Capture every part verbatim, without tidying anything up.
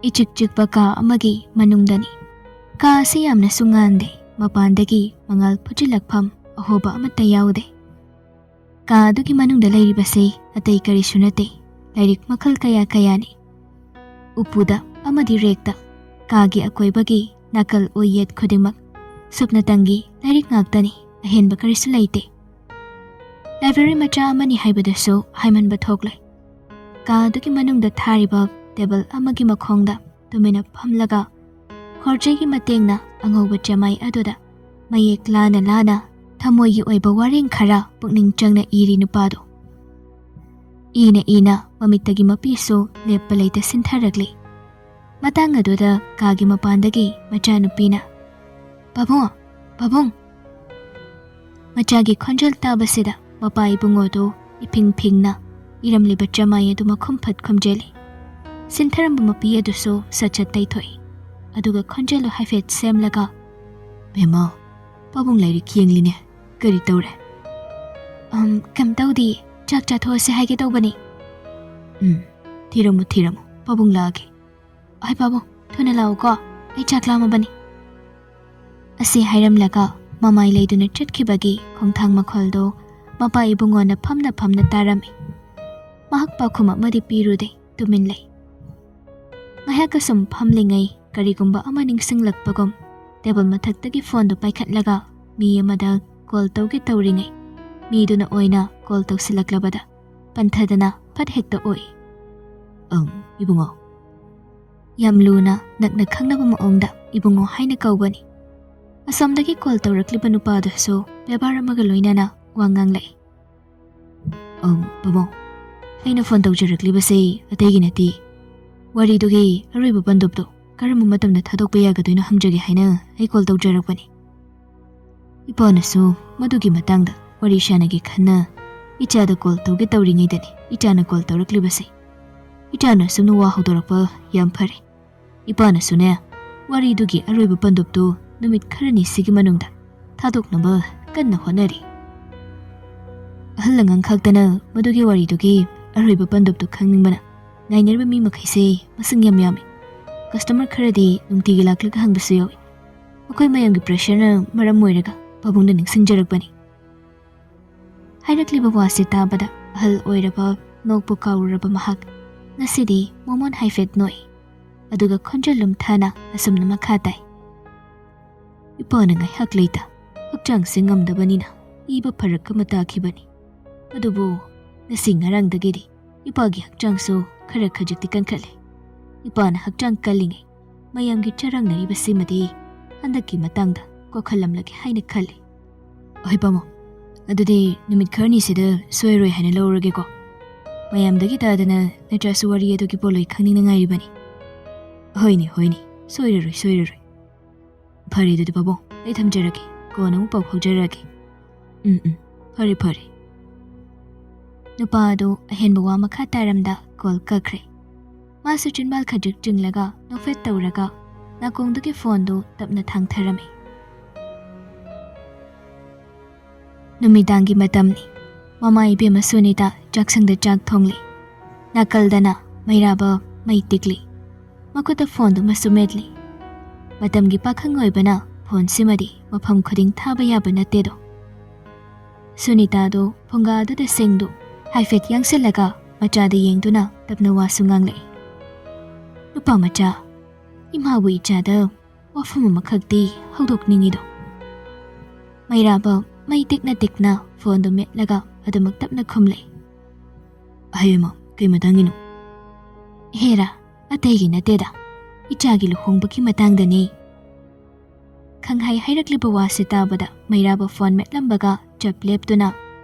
ꯏꯆꯤꯛ ꯆꯤꯛꯄ ꯀꯥ ꯑꯃꯒꯤ ꯃꯅꯨꯡꯗꯅꯤ꯫ ꯀꯥ ꯑꯁꯤ ꯌꯥꯝꯅꯁꯨ ꯉꯥꯟꯗꯦ꯫ ꯃꯄꯥꯟꯗꯒꯤ ꯃꯉꯥꯜ ꯐꯨꯠꯆꯤꯜꯂꯛꯐꯝ ꯑꯍꯣꯕ ꯑꯃꯠꯇ ꯌꯥꯎꯗꯦ꯫ ꯀꯥ ꯑꯗꯨꯒꯤ ꯃꯅꯨꯡꯗ ꯂꯩꯔꯤꯕꯁꯤ ꯑꯇꯩ ꯀꯔꯤꯁꯨ ꯅꯠꯇꯦ, ꯂꯥꯏꯔꯤꯛ ꯃꯈꯜ ꯀꯌꯥ ꯀꯌꯥꯅꯤ꯫ ꯎꯄꯨꯗ ꯑꯃꯗꯤ ꯔꯦꯛꯇ, ꯀꯥꯒꯤ ꯑꯀꯣꯏꯕꯒꯤ ꯅꯥꯀꯜ ꯑꯣꯏ ꯌꯦꯠ ꯈꯨꯗꯤꯡꯃꯛ ꯁꯨꯞꯅꯇꯪꯒꯤ ꯂꯥꯏꯔꯤꯛ ꯉꯥꯛꯇꯅꯤ, ꯑꯍꯦꯟꯕ ꯀꯔꯤꯁꯨ ꯂꯩꯇꯦ꯫ ꯂꯥꯏꯕ꯭ꯔꯦꯔꯤ ꯃꯆꯥ ꯑꯃꯅꯤ ꯍꯥꯏꯕꯗꯨꯁꯨ ꯍꯥꯏꯃꯟꯕ ꯊꯣꯛꯂꯣꯏ꯫ ꯀꯥ ꯑꯗꯨꯒꯤ ꯃꯅꯨꯡꯗ ꯊꯥꯔꯤꯕ ꯇꯦꯕꯜ ꯑꯃꯒꯤ ꯃꯈꯣꯡꯗ ꯇꯨꯃꯤꯟꯅ ꯐꯝꯂꯒ ꯈꯣꯔꯖꯩꯒꯤ ꯃꯇꯦꯡꯅ ꯑꯉꯧꯕ ꯆꯦꯃꯥꯏ ꯑꯗꯨꯗ ꯃꯌꯦꯛ ꯂꯥꯅ ꯂꯥꯅ ꯊꯃꯣꯏꯒꯤ ꯑꯣꯏꯕ ꯋꯥꯔꯦꯡ ꯈꯔ ꯄꯨꯛꯅꯤꯡ ꯆꯪꯅ ꯏꯔꯤ ꯅꯨꯄꯥꯗꯨ꯫ ꯏꯅ ꯏꯅ ꯃꯃꯤꯠꯇꯒꯤ ꯃꯄꯤꯁꯨ ꯂꯦꯞꯄ ꯂꯩꯇ ꯁꯤꯟꯊꯔꯛꯂꯤ꯫ ꯃꯇꯥꯡ ꯑꯗꯨꯗ ꯀꯥꯒꯤ ꯃꯄꯥꯟꯗꯒꯤ ꯃꯆꯥꯅꯨꯄꯤꯅ, "ꯄꯥꯕꯨꯡ, ꯄꯥꯕꯨꯡ!" ꯃꯆꯥꯒꯤ ꯈꯣꯟꯖꯦꯜ ꯇꯥꯕꯁꯤꯗ ꯃꯄꯥ ꯏꯕꯨꯡꯉꯣꯗꯨ ꯏꯐꯤꯡ ꯐꯤꯡꯅ ꯏꯔꯝꯂꯤꯕ ꯆꯃꯥꯏ ꯑꯗꯨ ꯃꯈꯨꯝ ꯐꯠ ꯈꯨꯝꯖꯤꯜꯂꯤ꯫ ꯁꯤꯟꯊꯔꯝꯕ ꯃꯄꯤ ꯑꯗꯨꯁꯨ ꯁꯠ ꯁꯠ ꯇꯩꯊꯣꯛꯏ꯫ ꯑꯗꯨꯒ ꯈꯣꯟꯖꯦꯜꯗꯨ ꯍꯥꯏꯐꯦꯠ ꯁꯦꯝꯂꯒ, "ꯕꯦꯝꯃ, ꯄꯥꯕꯨꯡ ꯂꯥꯏꯔꯤꯛ ꯌꯦꯡꯂꯤꯅꯦ꯫ ꯀꯔꯤ ꯇꯧꯔꯦ?" "ꯑꯝ, ꯀꯩꯝ ꯇꯧꯗꯤꯌꯦ꯫ ꯆꯥꯛ ꯆꯥꯊꯣꯛꯑꯁꯦ ꯍꯥꯏꯒꯦ ꯇꯧꯕꯅꯤ꯫" "ꯎꯝ, ꯊꯤꯔꯝꯃꯨ, ꯊꯤꯔꯝꯃꯨ꯫ ꯄꯥꯕꯨꯡ ꯂꯥꯛꯑꯒꯦ꯫ ꯑꯩ ꯄꯥꯕꯨꯡ, ꯊꯨꯅ ꯂꯥꯛꯎꯀꯣ꯫ ꯑꯩ ꯆꯥꯛ ꯂꯥꯝꯃꯕꯅꯤ꯫" ꯑꯁꯤ ꯍꯥꯏꯔꯝꯂꯒ ꯃꯃꯥꯏ ꯂꯩꯗꯨꯅ ꯆꯠꯈꯤꯕꯒꯤ ꯈꯣꯡꯊꯥꯡ ꯃꯈꯣꯜꯗꯨ ꯃꯄꯥ ꯏꯕꯨꯡꯉꯣꯅ ꯐꯝꯅ ꯐꯝꯅ ꯇꯥꯔꯝꯃꯤ꯫ ꯃꯍꯥꯛ ꯄꯥꯎꯈꯨꯝ ꯑꯃꯗꯤ ꯄꯤꯔꯨꯗꯦ, ꯇꯨꯃꯤꯟ ꯂꯩ꯫ ꯉꯥꯏꯍꯥꯛ ꯑꯁꯨꯝ ꯐꯝꯂꯤꯉꯩ ꯀꯔꯤꯒꯨꯝꯕ ꯑꯃ ꯅꯤꯡꯁꯤꯡꯂꯛꯄꯒꯨꯝ ꯇꯦꯕꯜ ꯃꯊꯛꯇꯒꯤ ꯐꯣꯟꯗꯨ ꯄꯥꯏꯈꯠꯂꯒ ꯃꯤ ꯑꯃꯗ ꯀꯣꯜ ꯇꯧꯒꯦ ꯇꯧꯔꯤꯉꯩ ꯃꯤꯗꯨꯅ ꯑꯣꯏꯅ ꯀꯣꯜ ꯇꯧꯁꯤꯜꯂꯛꯂꯕꯗ ꯄꯟꯊꯗꯅ ꯐꯠ ꯍꯦꯛꯇ ꯑꯣꯛꯏ꯫ "ꯑꯪ, ꯏꯕꯨꯡꯉꯣ꯫" ꯌꯥꯝ ꯂꯨꯅ ꯅꯛꯅ ꯈꯪꯅꯕ ꯃꯑꯣꯡꯗ ꯏꯕꯨꯡꯉꯣ ꯍꯥꯏꯅ ꯀꯧꯕꯅꯤ꯫ ꯑꯁꯣꯝꯗꯒꯤ ꯀꯣꯜ ꯇꯧꯔꯛꯂꯤꯕ ꯅꯨꯄꯥꯗꯨꯁꯨ ꯕꯦꯕꯥꯔ ꯑꯃꯒ ꯂꯣꯏꯅꯅ ꯋꯥ ꯉꯥꯡꯂꯛꯏ꯫ "ꯑꯪ, ꯄꯥꯕꯨꯡ, ꯑꯩꯅ ꯐꯣꯟ ꯇꯧꯖꯔꯛꯂꯤꯕꯁꯤ ꯑꯇꯩꯒꯤ ꯅꯠꯇꯦ꯫ ꯋꯥꯔꯤꯗꯨꯒꯤ ꯑꯔꯣꯏꯕ ꯄꯟꯗꯨꯞꯇꯨ ꯀꯔꯝꯕ ꯃꯇꯝꯗ ꯊꯥꯗꯣꯛꯄ ꯌꯥꯒꯗꯣꯏꯅꯣ ꯍꯪꯖꯒꯦ ꯍꯥꯏꯅ ꯑꯩ ꯀꯣꯜ ꯇꯧꯖꯔꯛꯄꯅꯤ꯫" ꯏꯄꯥꯅꯁꯨ ꯃꯗꯨꯒꯤ ꯃꯇꯥꯡꯗ ꯋꯥꯔꯤ ꯁꯥꯟꯅꯒꯦ ꯈꯟꯅ ꯏꯆꯥꯗ ꯀꯣꯜ ꯇꯧꯒꯦ ꯇꯧꯔꯤꯉꯩꯗꯅꯤ ꯏꯆꯥꯅ ꯀꯣꯜ ꯇꯧꯔꯛꯂꯤꯕꯁꯦ꯫ ꯏꯆꯥꯅ ꯑꯁꯨꯝꯅ ꯋꯥ ꯍꯧꯗꯣꯔꯛꯄ ꯌꯥꯝ ꯐꯔꯦ꯫ ꯏꯄꯥꯅꯁꯨꯅꯦ, ꯋꯥꯔꯤꯗꯨꯒꯤ ꯑꯔꯣꯏꯕ ꯄꯟꯗꯨꯞꯇꯨ ꯅꯨꯃꯤꯠ ꯈꯔꯅꯤꯁꯤꯒꯤ ꯃꯅꯨꯡꯗ ꯊꯥꯗꯣꯛꯅꯕ ꯀꯟꯅ ꯍꯣꯠꯅꯔꯤ꯫ ꯑꯍꯜ ꯑꯉꯥꯡ ꯈꯛꯇꯅ ꯃꯗꯨꯒꯤ ꯋꯥꯔꯤꯗꯨꯒꯤ ꯑꯔꯣꯏꯕ ꯄꯟꯗꯨꯞꯇꯨ ꯈꯪꯅꯤꯡꯕꯅ ꯉꯥꯏꯅꯔꯤꯕ ꯃꯤ ꯃꯈꯩꯁꯦ ꯃꯁꯤꯡ ꯌꯥꯝ ꯌꯥꯝꯃꯤ꯫ ꯀꯁꯇꯃꯔ ꯈꯔꯗꯤ ꯅꯨꯡꯇꯤꯒꯤ ꯂꯥꯛꯂꯒ ꯍꯪꯕꯁꯨ ꯌꯥꯎꯏ꯫ ꯃꯈꯣꯏ ꯃꯌꯥꯝꯒꯤ ꯄ꯭ꯔꯦꯁꯔꯅ ꯃꯔꯝ ꯑꯣꯏꯔꯒ ꯄꯥꯕꯨꯡꯅ ꯅꯤꯡꯁꯤꯡꯖꯔꯛꯄꯅꯤ꯫ ꯍꯥꯏꯔꯛꯂꯤꯕ ꯋꯥꯁꯤ ꯇꯥꯕꯗ ꯑꯍꯜ ꯑꯣꯏꯔꯕ ꯅꯣꯛꯄꯨ ꯀꯥꯎꯔꯨꯔꯕ ꯃꯍꯥꯛ ꯉꯁꯤꯗꯤ ꯃꯣꯃꯣꯟ ꯍꯥꯏꯐꯦꯠ ꯅꯣꯛꯏ꯫ ꯑꯗꯨꯒ ꯈꯣꯟꯖꯦꯜ ꯂꯨꯝꯊꯥꯅ ꯑꯁꯨꯝꯅ ꯃꯈꯥ ꯇꯥꯏ꯫ ꯏꯄꯥꯅ ꯉꯥꯏꯍꯥꯛ ꯂꯩꯇ ꯍꯛꯆꯥꯡꯁꯦ ꯉꯝꯗꯕꯅꯤꯅ ꯏꯕ ꯐꯔꯛ ꯑꯃ ꯇꯥꯈꯤꯕꯅꯤ꯫ ꯑꯗꯨꯕꯨ ꯉꯁꯤ ꯉꯔꯥꯡꯗꯒꯤꯗꯤ ꯏꯄꯥꯒꯤ ꯍꯛꯆꯥꯡꯁꯨ ꯈꯔ ꯈꯖꯤꯛꯇꯤ ꯀꯟꯈꯠꯂꯦ꯫ ꯏꯄꯥꯅ ꯍꯛꯆꯥꯡ ꯀꯜꯂꯤꯉꯩ ꯃꯌꯥꯝꯒꯤ ꯆꯔꯥꯡꯅꯔꯤꯕꯁꯤꯃꯗꯤ ꯍꯟꯗꯛꯀꯤ ꯃꯇꯥꯡꯗ ꯀꯣꯛꯍꯜꯂꯝꯂꯒꯦ ꯍꯥꯏꯅ ꯈꯜꯂꯤ꯫ ꯑꯍꯣꯏ ꯄꯥꯃꯣ, ꯑꯗꯨꯗꯤ ꯅꯨꯃꯤꯠ ꯈꯔꯅꯤꯁꯤꯗ ꯁꯣꯏꯔꯣꯏ ꯍꯥꯏꯅ ꯂꯧꯔꯒꯦꯀꯣ꯫ ꯃꯌꯥꯝꯗꯒꯤ ꯇꯥꯗꯅ ꯅꯠꯇ꯭ꯔꯁꯨ ꯋꯥꯔꯤ ꯑꯗꯨꯒꯤ ꯄꯣꯠꯂꯣꯏ ꯈꯪꯅꯤꯡꯅꯉꯥꯏꯔꯤꯕꯅꯤ꯫ ꯍꯣꯏꯅꯦ ꯍꯣꯏꯅꯦ, ꯁꯣꯏꯔꯔꯣꯏ ꯁꯣꯏꯔꯔꯣꯏ꯫ ꯐꯔꯦ ꯑꯗꯨꯗꯤ ꯄꯥꯕꯨꯡ, ꯑꯩ ꯊꯝꯖꯔꯒꯦ, ꯀꯣꯟꯅ ꯑꯃꯨꯛ ꯄꯥꯎ ꯐꯥꯎꯖꯔꯛꯑꯒꯦ꯫ ꯎꯝ ꯎꯝ, ꯐꯔꯦ ꯐꯔꯦ꯫ ꯅꯨꯄꯥ ꯑꯗꯨ ꯑꯍꯦꯟꯕ ꯋꯥ ꯃꯈꯥ ꯇꯥꯔꯝꯗ ꯀꯣꯜ ꯀꯛꯈ꯭ꯔꯦ꯫ ꯃꯥꯁꯨ ꯆꯤꯟꯕꯥꯜ ꯈꯖꯤꯛ ꯆꯤꯡꯂꯒ ꯅꯣꯛꯐꯦꯠ ꯇꯧꯔꯒ ꯅꯥꯀꯣꯡꯗꯨꯒꯤ ꯐꯣꯟꯗꯨ ꯇꯞꯅ ꯊꯥꯡꯊꯔꯝꯃꯤ꯫ ꯅꯨꯃꯤꯗꯥꯡꯒꯤ ꯃꯇꯝꯅꯤ꯫ ꯃꯃꯥ ꯏꯕꯦꯝꯃ ꯁꯨꯅꯤꯇꯥ ꯆꯥꯛꯁꯪꯗ ꯆꯥꯛ ꯊꯣꯡꯂꯤ꯫ ꯅꯥꯀꯜꯗꯅ ꯃꯩꯔꯥꯕ ꯃꯩ ꯇꯤꯛꯂꯤ꯫ ꯃꯈꯨꯠꯇ ꯐꯣꯟꯗꯨꯃꯁꯨ ꯃꯦꯠꯂꯤ꯫ ꯃꯇꯝꯒꯤ ꯄꯥꯈꯪ ꯑꯣꯏꯕꯅ ꯐꯣꯟꯁꯤꯃꯗꯤ ꯃꯐꯝ ꯈꯨꯗꯤꯡ ꯊꯥꯕ ꯌꯥꯕ ꯅꯠꯇꯦꯗꯣ꯫ ꯁꯨꯅꯤꯇꯥꯗꯨ ꯐꯨꯡꯒꯥꯗꯨꯗ ꯁꯤꯡꯗꯨ ꯍꯥꯏꯐꯦꯠ ꯌꯥꯡꯁꯤꯜꯂꯒ ꯃꯆꯥꯗ ꯌꯦꯡꯗꯨꯅ ꯇꯞꯅ ꯋꯥꯁꯨ ꯉꯥꯡꯂꯛꯏ꯫ ꯅꯨꯄꯥ ꯃꯆꯥ, ꯏꯃꯥꯕꯨ ꯏꯆꯥꯗ ꯋꯥꯐꯝ ꯑꯃꯈꯛꯇꯤ ꯍꯧꯗꯣꯛꯅꯤꯡꯉꯤꯗꯣ꯫ ꯃꯩꯔꯥꯕ ꯃꯩ ꯇꯤꯛꯅ ꯇꯤꯛꯅ ꯐꯣꯟꯗꯨ ꯃꯦꯠꯂꯒ ꯑꯗꯨꯃꯛ ꯇꯞꯅ ꯈꯨꯝꯂꯛꯏ꯫ ꯑꯍꯩꯃ, ꯀꯩ ꯃꯇꯥꯡꯒꯤꯅꯣ? ꯍꯦꯔꯥ, ꯑꯇꯩꯒꯤ ꯅꯠꯇꯦꯗ, ꯏꯆꯥꯒꯤ ꯂꯨꯍꯣꯡꯕꯒꯤ ꯃꯇꯥꯡꯗꯅꯤ꯫ ꯈꯪꯍꯥꯏ ꯍꯥꯏꯔꯛꯂꯤꯕ ꯋꯥꯁꯤ ꯇꯥꯕꯗ ꯃꯩꯔꯥꯕ ꯐꯣꯟ ꯃꯦꯠꯂꯝꯕꯒ ꯆꯞ ꯂꯦꯞꯇꯨꯅ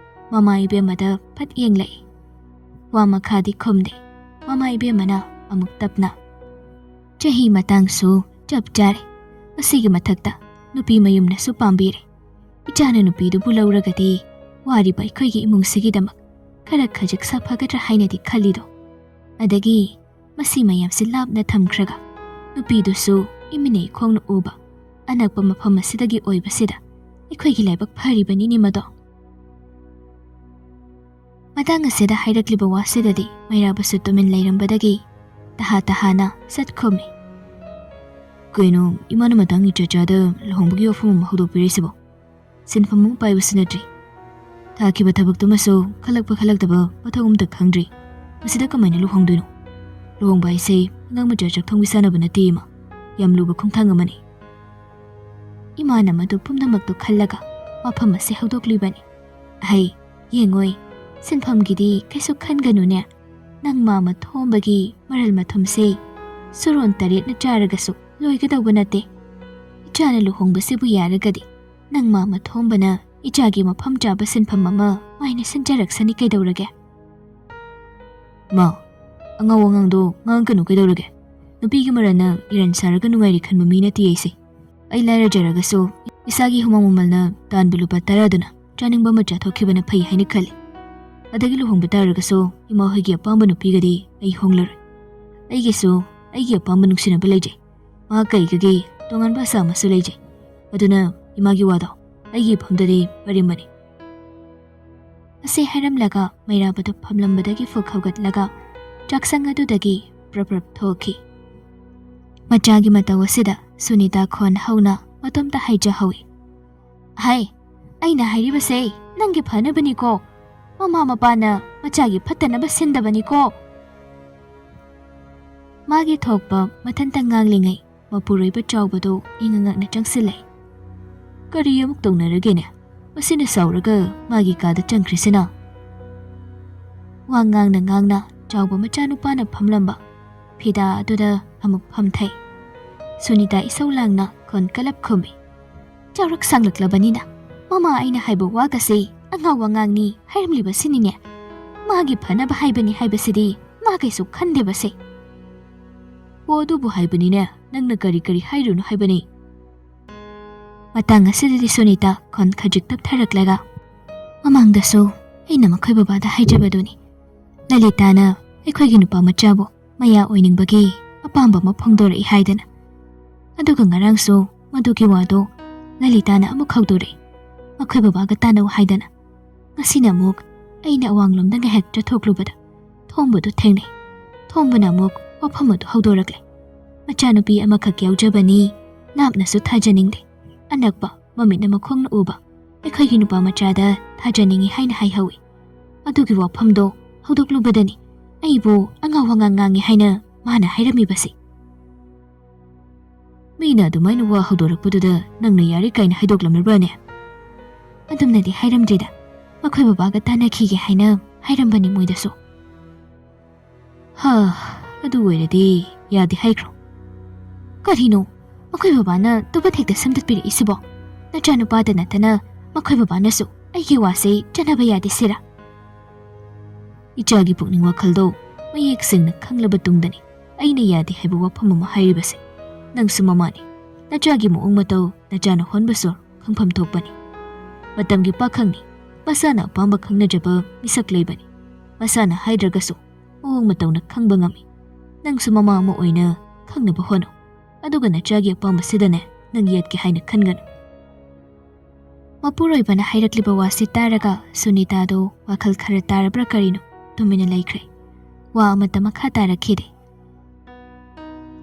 ꯃꯃꯥ ꯏꯕꯦꯝꯃꯗ ꯐꯠ ꯌꯦꯡꯂꯛꯏ꯫ ꯋꯥ ꯃꯈꯥꯗꯤ ꯈꯨꯝꯗꯦ꯫ ꯃꯃꯥ ꯏꯕꯦꯝꯃꯅ ꯑꯃꯨꯛ ꯇꯞꯅ, ꯆꯍꯤ ꯃꯇꯥꯡꯁꯨ ꯆꯞ ꯆꯥꯔꯦ꯫ ꯑꯁꯤꯒꯤ ꯃꯊꯛꯇ ꯅꯨꯄꯤ ꯃꯌꯨꯝꯅꯁꯨ ꯄꯥꯝꯕꯤꯔꯦ꯫ ꯏꯆꯥꯅ ꯅꯨꯄꯤꯗꯨꯕꯨ ꯂꯧꯔꯒꯗꯤ ꯋꯥꯔꯤꯕ ꯑꯩꯈꯣꯏꯒꯤ ꯏꯃꯨꯡꯁꯤꯒꯤꯗꯃꯛ ꯈꯔ ꯈꯖꯤꯛ ꯁꯥꯐꯒꯗ꯭ꯔꯥ ꯍꯥꯏꯅꯗꯤ ꯈꯜꯂꯤꯗꯣ꯫ ꯑꯗꯒꯤ ꯃꯁꯤ ꯃꯌꯥꯝꯁꯤ ꯂꯥꯞꯅ ꯊꯝꯈ꯭ꯔꯒ ꯅꯨꯄꯤꯗꯨꯁꯨ ꯏꯃꯤꯠꯅ ꯏꯈꯣꯡꯅ ꯎꯕ ꯑꯅꯛꯄ ꯃꯐꯝ ꯑꯁꯤꯗꯒꯤ ꯑꯣꯏꯕꯁꯤꯗ ꯑꯩꯈꯣꯏꯒꯤ ꯂꯥꯏꯕꯛ ꯐꯔꯤꯕꯅꯤꯅꯦ ꯃꯗꯣ꯫ ꯃꯇꯥꯡ ꯑꯁꯤꯗ ꯍꯥꯏꯔꯛꯂꯤꯕ ꯋꯥꯁꯤꯗꯗꯤ ꯃꯩꯔꯥꯕꯁꯨ ꯇꯨꯃꯤꯟ ꯂꯩꯔꯝꯕꯗꯒꯤ ꯇꯍꯥ ꯇꯍꯥꯅ ꯁꯠ ꯈꯨꯝꯃꯤ꯫ "ꯀꯩꯅꯣ, ꯏꯃꯥꯅ ꯃꯇꯥꯡ ꯏꯆꯥ ꯆꯥꯗ ꯂꯨꯍꯣꯡꯕꯒꯤ ꯋꯥꯐꯝ ꯑꯃ ꯍꯧꯗꯣꯛꯄꯤꯔꯤꯁꯤꯕꯣ? ꯁꯤꯟꯐꯝ ꯑꯃ ꯄꯥꯏꯕꯁꯨ ꯅꯠꯇ꯭ꯔꯤ꯫ ꯊꯥꯈꯤꯕ ꯊꯕꯛꯇꯨꯃꯁꯨ ꯈꯜꯂꯛꯄ ꯈꯜꯂꯛꯇꯕ ꯃꯊꯧ ꯑꯝꯇ ꯈꯪꯗ꯭ꯔꯤ꯫ ꯃꯁꯤꯗ ꯀꯃꯥꯏꯅ ꯂꯨꯍꯣꯡꯗꯣꯏꯅꯣ? ꯂꯨꯍꯣꯡꯕ ꯍꯥꯏꯁꯦ ꯑꯉꯥꯡ ꯃꯆꯥ ꯆꯥꯛ ꯊꯣꯡꯕꯤ ꯁꯥꯟꯅꯕ ꯅꯠꯇꯦ ꯏꯃꯥ꯫ ꯌꯥꯝ ꯂꯨꯕ ꯈꯣꯡꯊꯥꯡ ꯑꯃꯅꯤ꯫" ꯏꯃꯥꯅ ꯃꯗꯨ ꯄꯨꯝꯅꯃꯛꯇꯨ ꯈꯜꯂꯒ ꯋꯥꯐꯝ ꯑꯁꯤ ꯍꯧꯗꯣꯛꯂꯤꯕꯅꯤ꯫ "ꯑꯍꯩ, ꯌꯦꯡꯉꯣꯏ, ꯁꯤꯟꯐꯝꯒꯤꯗꯤ ꯀꯩꯁꯨ ꯈꯟꯒꯅꯨꯅꯦ꯫ ꯅꯪ ꯃꯥ ꯃꯊꯣꯝꯕꯒꯤ ꯃꯔꯜ ꯃꯊꯨꯝꯁꯦ ꯁꯨꯔꯣꯟ ꯇꯔꯦꯠꯅ ꯆꯥꯔꯒꯁꯨ ꯂꯣꯏꯒꯗꯧꯕ ꯅꯠꯇꯦ꯫ ꯏꯆꯥꯅ ꯂꯨꯍꯣꯡꯕꯁꯤꯕꯨ ꯌꯥꯔꯒꯗꯤ ꯅꯪ ꯃꯥ ꯃꯊꯣꯝꯕꯅ ꯏꯆꯥꯒꯤ ꯃꯐꯝ ꯆꯥꯕ ꯁꯤꯟꯐꯝ ꯑꯃ ꯃꯥꯏꯅ ꯁꯤꯟꯖꯔꯛꯁꯅꯤ ꯀꯩꯗꯧꯔꯒꯦ?" "ꯃꯥ, ꯑꯉꯥꯡ ꯋꯥꯉꯥꯡꯗꯣ ꯉꯥꯡꯒꯅꯨ ꯀꯩꯗꯧꯔꯒꯦ? ꯅꯨꯄꯤꯒꯤ ꯃꯔꯜꯅ ꯏꯔꯟ ꯁꯥꯔꯒ ꯅꯨꯡꯉꯥꯏꯔꯤ ꯈꯟꯕ ꯃꯤ ꯅꯠꯇꯦ ꯑꯩꯁꯦ꯫ ꯑꯩ ꯂꯥꯏꯔꯖꯔꯒꯁꯨ ꯏꯁꯥꯒꯤ ꯍꯨꯃꯥꯡ ꯃꯃꯜꯅ ꯇꯥꯟꯕ ꯂꯨꯄꯥ ꯇꯔꯥꯗꯨꯅ ꯆꯥꯅꯤꯡꯕ ꯑꯃ ꯆꯥꯊꯣꯛꯈꯤꯕꯅ ꯐꯩ ꯍꯥꯏꯅ ꯈꯜꯂꯤ꯫ ꯑꯗꯒꯤ ꯂꯨꯍꯣꯡꯕ ꯇꯥꯔꯒꯁꯨ ꯏꯃꯥ ꯍꯣꯏꯒꯤ ꯑꯄꯥꯝꯕ ꯅꯨꯄꯤꯒꯗꯤ ꯑꯩ ꯍꯣꯡꯂꯔꯣꯏ꯫ ꯑꯩꯒꯤꯁꯨ ꯑꯩꯒꯤ ꯑꯄꯥꯝꯕ ꯅꯨꯡꯁꯤꯅꯕ ꯂꯩꯖꯩ꯫ ꯃꯍꯥꯛ ꯀꯩꯒꯒꯤ ꯇꯣꯉꯥꯟꯕ ꯑꯁꯥ ꯑꯃꯁꯨ ꯂꯩꯖꯩ꯫ ꯑꯗꯨꯅ ꯏꯃꯥꯒꯤ ꯋꯥꯗꯣ ꯑꯩꯒꯤ ꯏꯐꯝꯗꯗꯤ ꯄꯔꯤꯝꯕꯅꯤ꯫" ꯑꯁꯤ ꯍꯥꯏꯔꯝꯂꯒ ꯃꯩꯔꯥꯕꯗꯨ ꯐꯝꯂꯝꯕꯗꯒꯤ ꯐꯨꯛ ꯍꯧꯒꯠꯂꯒ ꯆꯥꯛꯁꯪ ꯑꯗꯨꯗꯒꯤ ꯄ꯭ꯔꯞ ꯄ꯭ꯔꯞ ꯊꯣꯛꯈꯤ꯫ ꯃꯆꯥꯒꯤ ꯃꯇꯧ ꯑꯁꯤꯗ ꯁꯨꯅꯤꯇꯥ ꯈꯣꯟ ꯍꯧꯅ ꯃꯇꯣꯝꯇ ꯍꯥꯏꯖꯍꯧꯏ꯫ "ꯍꯥꯏ, ꯑꯩꯅ ꯍꯥꯏꯔꯤꯕꯁꯦ ꯅꯪꯒꯤ ꯐꯅꯕꯅꯤꯀꯣ꯫ ꯃꯃꯥ ꯃꯄꯥꯅ ꯃꯆꯥꯒꯤ ꯐꯠꯇꯅꯕ ꯁꯤꯟꯗꯕꯅꯤꯀꯣ꯫" ꯃꯥꯒꯤ ꯊꯣꯛꯄ ꯃꯊꯟꯇ ꯉꯥꯡꯂꯤꯉꯩ ꯃꯄꯨꯔꯣꯏꯕ ꯆꯥꯎꯕꯗꯨ ꯏꯉꯛ ꯉꯛꯅ ꯆꯪꯁꯤꯜꯂꯦ꯫ "ꯀꯔꯤ ꯑꯃꯨꯛ ꯇꯧꯅꯔꯒꯦꯅꯦ? ꯃꯁꯤꯅ ꯁꯥꯎꯔꯒ ꯃꯥꯒꯤ ꯀꯥꯗ ꯆꯪꯈ꯭ꯔꯤꯁꯤꯅ?" ꯋꯥ ꯉꯥꯡꯅ ꯉꯥꯡꯅ ꯆꯥꯎꯕ ꯃꯆꯥꯅꯨꯄꯥꯅ ꯐꯝꯂꯝꯕ ꯐꯤꯗꯥ ꯑꯗꯨꯗ ꯑꯃꯨꯛ ꯐꯝꯊꯩ꯫ ꯁꯨꯅꯤꯇꯥ ꯏꯁꯧ ꯂꯥꯡꯅ ꯈꯣꯟ ꯀꯂꯞ ꯈꯨꯝꯃꯤ꯫ "ꯆꯥꯎꯔꯛ ꯁꯥꯡꯂꯛꯂꯕꯅꯤꯅ ꯃꯃꯥ ꯑꯩꯅ ꯍꯥꯏꯕ ꯋꯥꯒꯁꯦ ꯑꯉꯥꯎ ꯑꯉꯥꯡꯅꯤ ꯍꯥꯏꯔꯝꯂꯤꯕꯁꯤꯅꯤꯅꯦ꯫ ꯃꯥꯒꯤ ꯐꯅꯕ ꯍꯥꯏꯕꯅꯤ ꯍꯥꯏꯕꯁꯤꯗꯤ ꯃꯥ ꯀꯩꯁꯨ ꯈꯟꯗꯦꯕꯁꯦ꯫" "ꯑꯣ, ꯑꯗꯨꯕꯨ ꯍꯥꯏꯕꯅꯤꯅꯦ, ꯅꯪꯅ ꯀꯔꯤ ꯀꯔꯤ ꯍꯥꯏꯔꯨꯅꯨ ꯍꯥꯏꯕꯅꯤ?" ꯃꯇꯥꯡ ꯑꯁꯤꯗꯗꯤ ꯁꯨꯅꯤꯇꯥ ꯈꯣꯟ ꯈꯖꯤꯛ ꯇꯞꯊꯔꯛꯂꯒ, "ꯃꯃꯥꯡꯗꯁꯨ ꯑꯩꯅ ꯃꯈꯣꯏ ꯕꯕꯥꯗ ꯍꯥꯏꯖꯕꯗꯨꯅꯤ, ꯂꯂꯤꯇꯥꯅ ꯑꯩꯈꯣꯏꯒꯤ ꯅꯨꯄꯥ ꯃꯆꯥꯕꯨ ꯃꯌꯥ ꯑꯣꯏꯅꯤꯡꯕꯒꯤ ꯑꯄꯥꯝꯕ ꯑꯃ ꯐꯣꯡꯗꯣꯔꯛꯏ ꯍꯥꯏꯗꯅ꯫ ꯑꯗꯨꯒ ꯉꯔꯥꯡꯁꯨ ꯃꯗꯨꯒꯤ ꯋꯥꯗꯣ ꯂꯂꯤꯇꯥꯅ ꯑꯃꯨꯛ ꯍꯧꯗꯣꯔꯛꯏ, ꯃꯈꯣꯏ ꯕꯕꯥꯒ ꯇꯥꯟꯅꯧ ꯍꯥꯏꯗꯅ꯫ ꯉꯁꯤꯅ ꯑꯃꯨꯛ ꯑꯩꯅ ꯑꯋꯥꯡꯂꯣꯝꯗ ꯉꯥꯏꯍꯥꯛ ꯆꯠꯊꯣꯛꯂꯨꯕꯗ ꯊꯣꯝꯕꯗꯨ ꯊꯦꯡꯅꯩ꯫ ꯊꯣꯝꯕꯅ ꯑꯃꯨꯛ ꯋꯥꯐꯝ ꯑꯗꯨ ꯍꯧꯗꯣꯔꯛꯂꯦ꯫ "ꯃꯆꯥꯅꯨꯄꯤ ꯑꯃꯈꯛ ꯌꯥꯎꯖꯕꯅꯤ, ꯂꯥꯞꯅꯁꯨ ꯊꯥꯖꯅꯤꯡꯗꯦ꯫ ꯑꯅꯛꯄ ꯃꯃꯤꯠꯅ ꯃꯈꯣꯡꯅ ꯎꯕ ꯑꯩꯈꯣꯏꯒꯤ ꯅꯨꯄꯥ ꯃꯆꯥꯗ ꯊꯥꯖꯅꯤꯡꯏ" ꯍꯥꯏꯅ ꯍꯥꯏꯍꯧꯏ꯫ ꯑꯗꯨꯒꯤ ꯋꯥꯐꯝꯗꯣ ꯍꯧꯗꯣꯛꯂꯨꯕꯗꯅꯤ ꯑꯩꯕꯨ ꯑꯉꯥꯎ ꯑꯉꯥꯡ ꯉꯥꯡꯉꯤ ꯍꯥꯏꯅ ꯃꯥꯅ ꯍꯥꯏꯔꯝꯃꯤꯕꯁꯤ꯫ "ꯃꯤꯅ ꯑꯗꯨꯃꯥꯏꯅ ꯋꯥ ꯍꯧꯗꯣꯔꯛꯄꯗꯨꯗ ꯅꯪꯅ ꯌꯥꯔꯦ ꯀꯥꯏꯅ ꯍꯥꯏꯗꯣꯛꯂꯝꯂꯕ꯭ꯔꯥꯅꯦ?" "ꯑꯗꯨꯝꯅꯗꯤ ꯍꯥꯏꯔꯝꯗ꯭ꯔꯤꯗ, ꯃꯈꯣꯏ ꯕꯕꯥꯒ ꯇꯥꯟꯅꯈꯤꯒꯦ ꯍꯥꯏꯅ ꯍꯥꯏꯔꯝꯕꯅꯤ ꯃꯣꯏꯗꯁꯨ꯫" "ꯍꯥ, ꯑꯗꯨ ꯑꯣꯏꯔꯗꯤ ꯌꯥꯗꯦ ꯍꯥꯏꯈ꯭ꯔꯣ꯫" "ꯀꯔꯤꯅꯣ? ꯃꯈꯣꯏ ꯕꯕꯥꯅ ꯇꯨꯕꯠ ꯍꯦꯛꯇ ꯁꯦꯝꯗꯠꯄꯤꯔꯛꯏꯁꯤꯕꯣ? ꯅꯆꯥꯅꯨꯄꯥꯗ ꯅꯠꯇꯅ ꯃꯈꯣꯏ ꯕꯕꯥꯅꯁꯨ ꯑꯩꯒꯤ ꯋꯥꯁꯦ ꯆꯠꯅꯕ ꯌꯥꯗꯦ ꯁꯤꯔꯥ?" "ꯏꯆꯥꯒꯤ ꯄꯨꯛꯅꯤꯡ ꯋꯥꯈꯜꯗꯣ ꯃꯌꯦꯛ ꯁꯦꯡꯅ ꯈꯪꯂꯕ ꯇꯨꯡꯗꯅꯤ ꯑꯩꯅ ꯌꯥꯗꯦ ꯍꯥꯏꯕ ꯋꯥꯐꯝ ꯑꯃ ꯍꯥꯏꯔꯤꯕꯁꯦ꯫ ꯅꯪꯁꯨ ꯃꯃꯥꯅꯤ꯫ ꯅꯆꯥꯒꯤ ꯃꯑꯣꯡ ꯃꯇꯧ ꯅꯆꯥꯅ ꯍꯣꯟꯕꯁꯨ ꯈꯪꯐꯝ ꯊꯣꯛꯄꯅꯤ꯫ ꯃꯇꯝꯒꯤ ꯄꯥꯈꯪꯅꯤ꯫ ꯃꯁꯥꯅ ꯑꯄꯥꯝꯕ ꯈꯪꯅꯖꯕ ꯃꯤꯁꯛ ꯂꯩꯕꯅꯤ꯫ ꯃꯁꯥꯅ ꯍꯥꯏꯗ꯭ꯔꯒꯁꯨ ꯃꯑꯣꯡ ꯃꯇꯧꯅ ꯈꯪꯕ ꯉꯝꯃꯤ꯫ ꯅꯪꯁꯨ ꯃꯃꯥ ꯑꯃ ꯑꯣꯏꯅ ꯈꯪꯅꯕ ꯍꯣꯠꯅꯧ꯫ ꯑꯗꯨꯒ ꯅꯆꯥꯒꯤ ꯑꯄꯥꯝꯕꯁꯤꯗꯅꯦ ꯅꯪ ꯌꯦꯠꯀꯦ ꯍꯥꯏꯅ ꯈꯟꯒꯅꯨ꯫" ꯃꯄꯨꯔꯣꯏꯕꯅ ꯍꯥꯏꯔꯛꯂꯤꯕ ꯋꯥꯁꯤ ꯇꯥꯔꯒ ꯁꯨꯅꯤꯇꯥꯗꯨ ꯋꯥꯈꯜ ꯈꯔ ꯇꯥꯔꯕ꯭ꯔꯥ ꯀꯔꯤꯅꯣ ꯇꯨꯃꯤꯟꯅ ꯂꯩꯈ꯭ꯔꯦ꯫ ꯋꯥ ꯑꯃꯠꯇ ꯃꯈꯥ ꯇꯥꯔꯛꯈꯤꯗꯦ꯫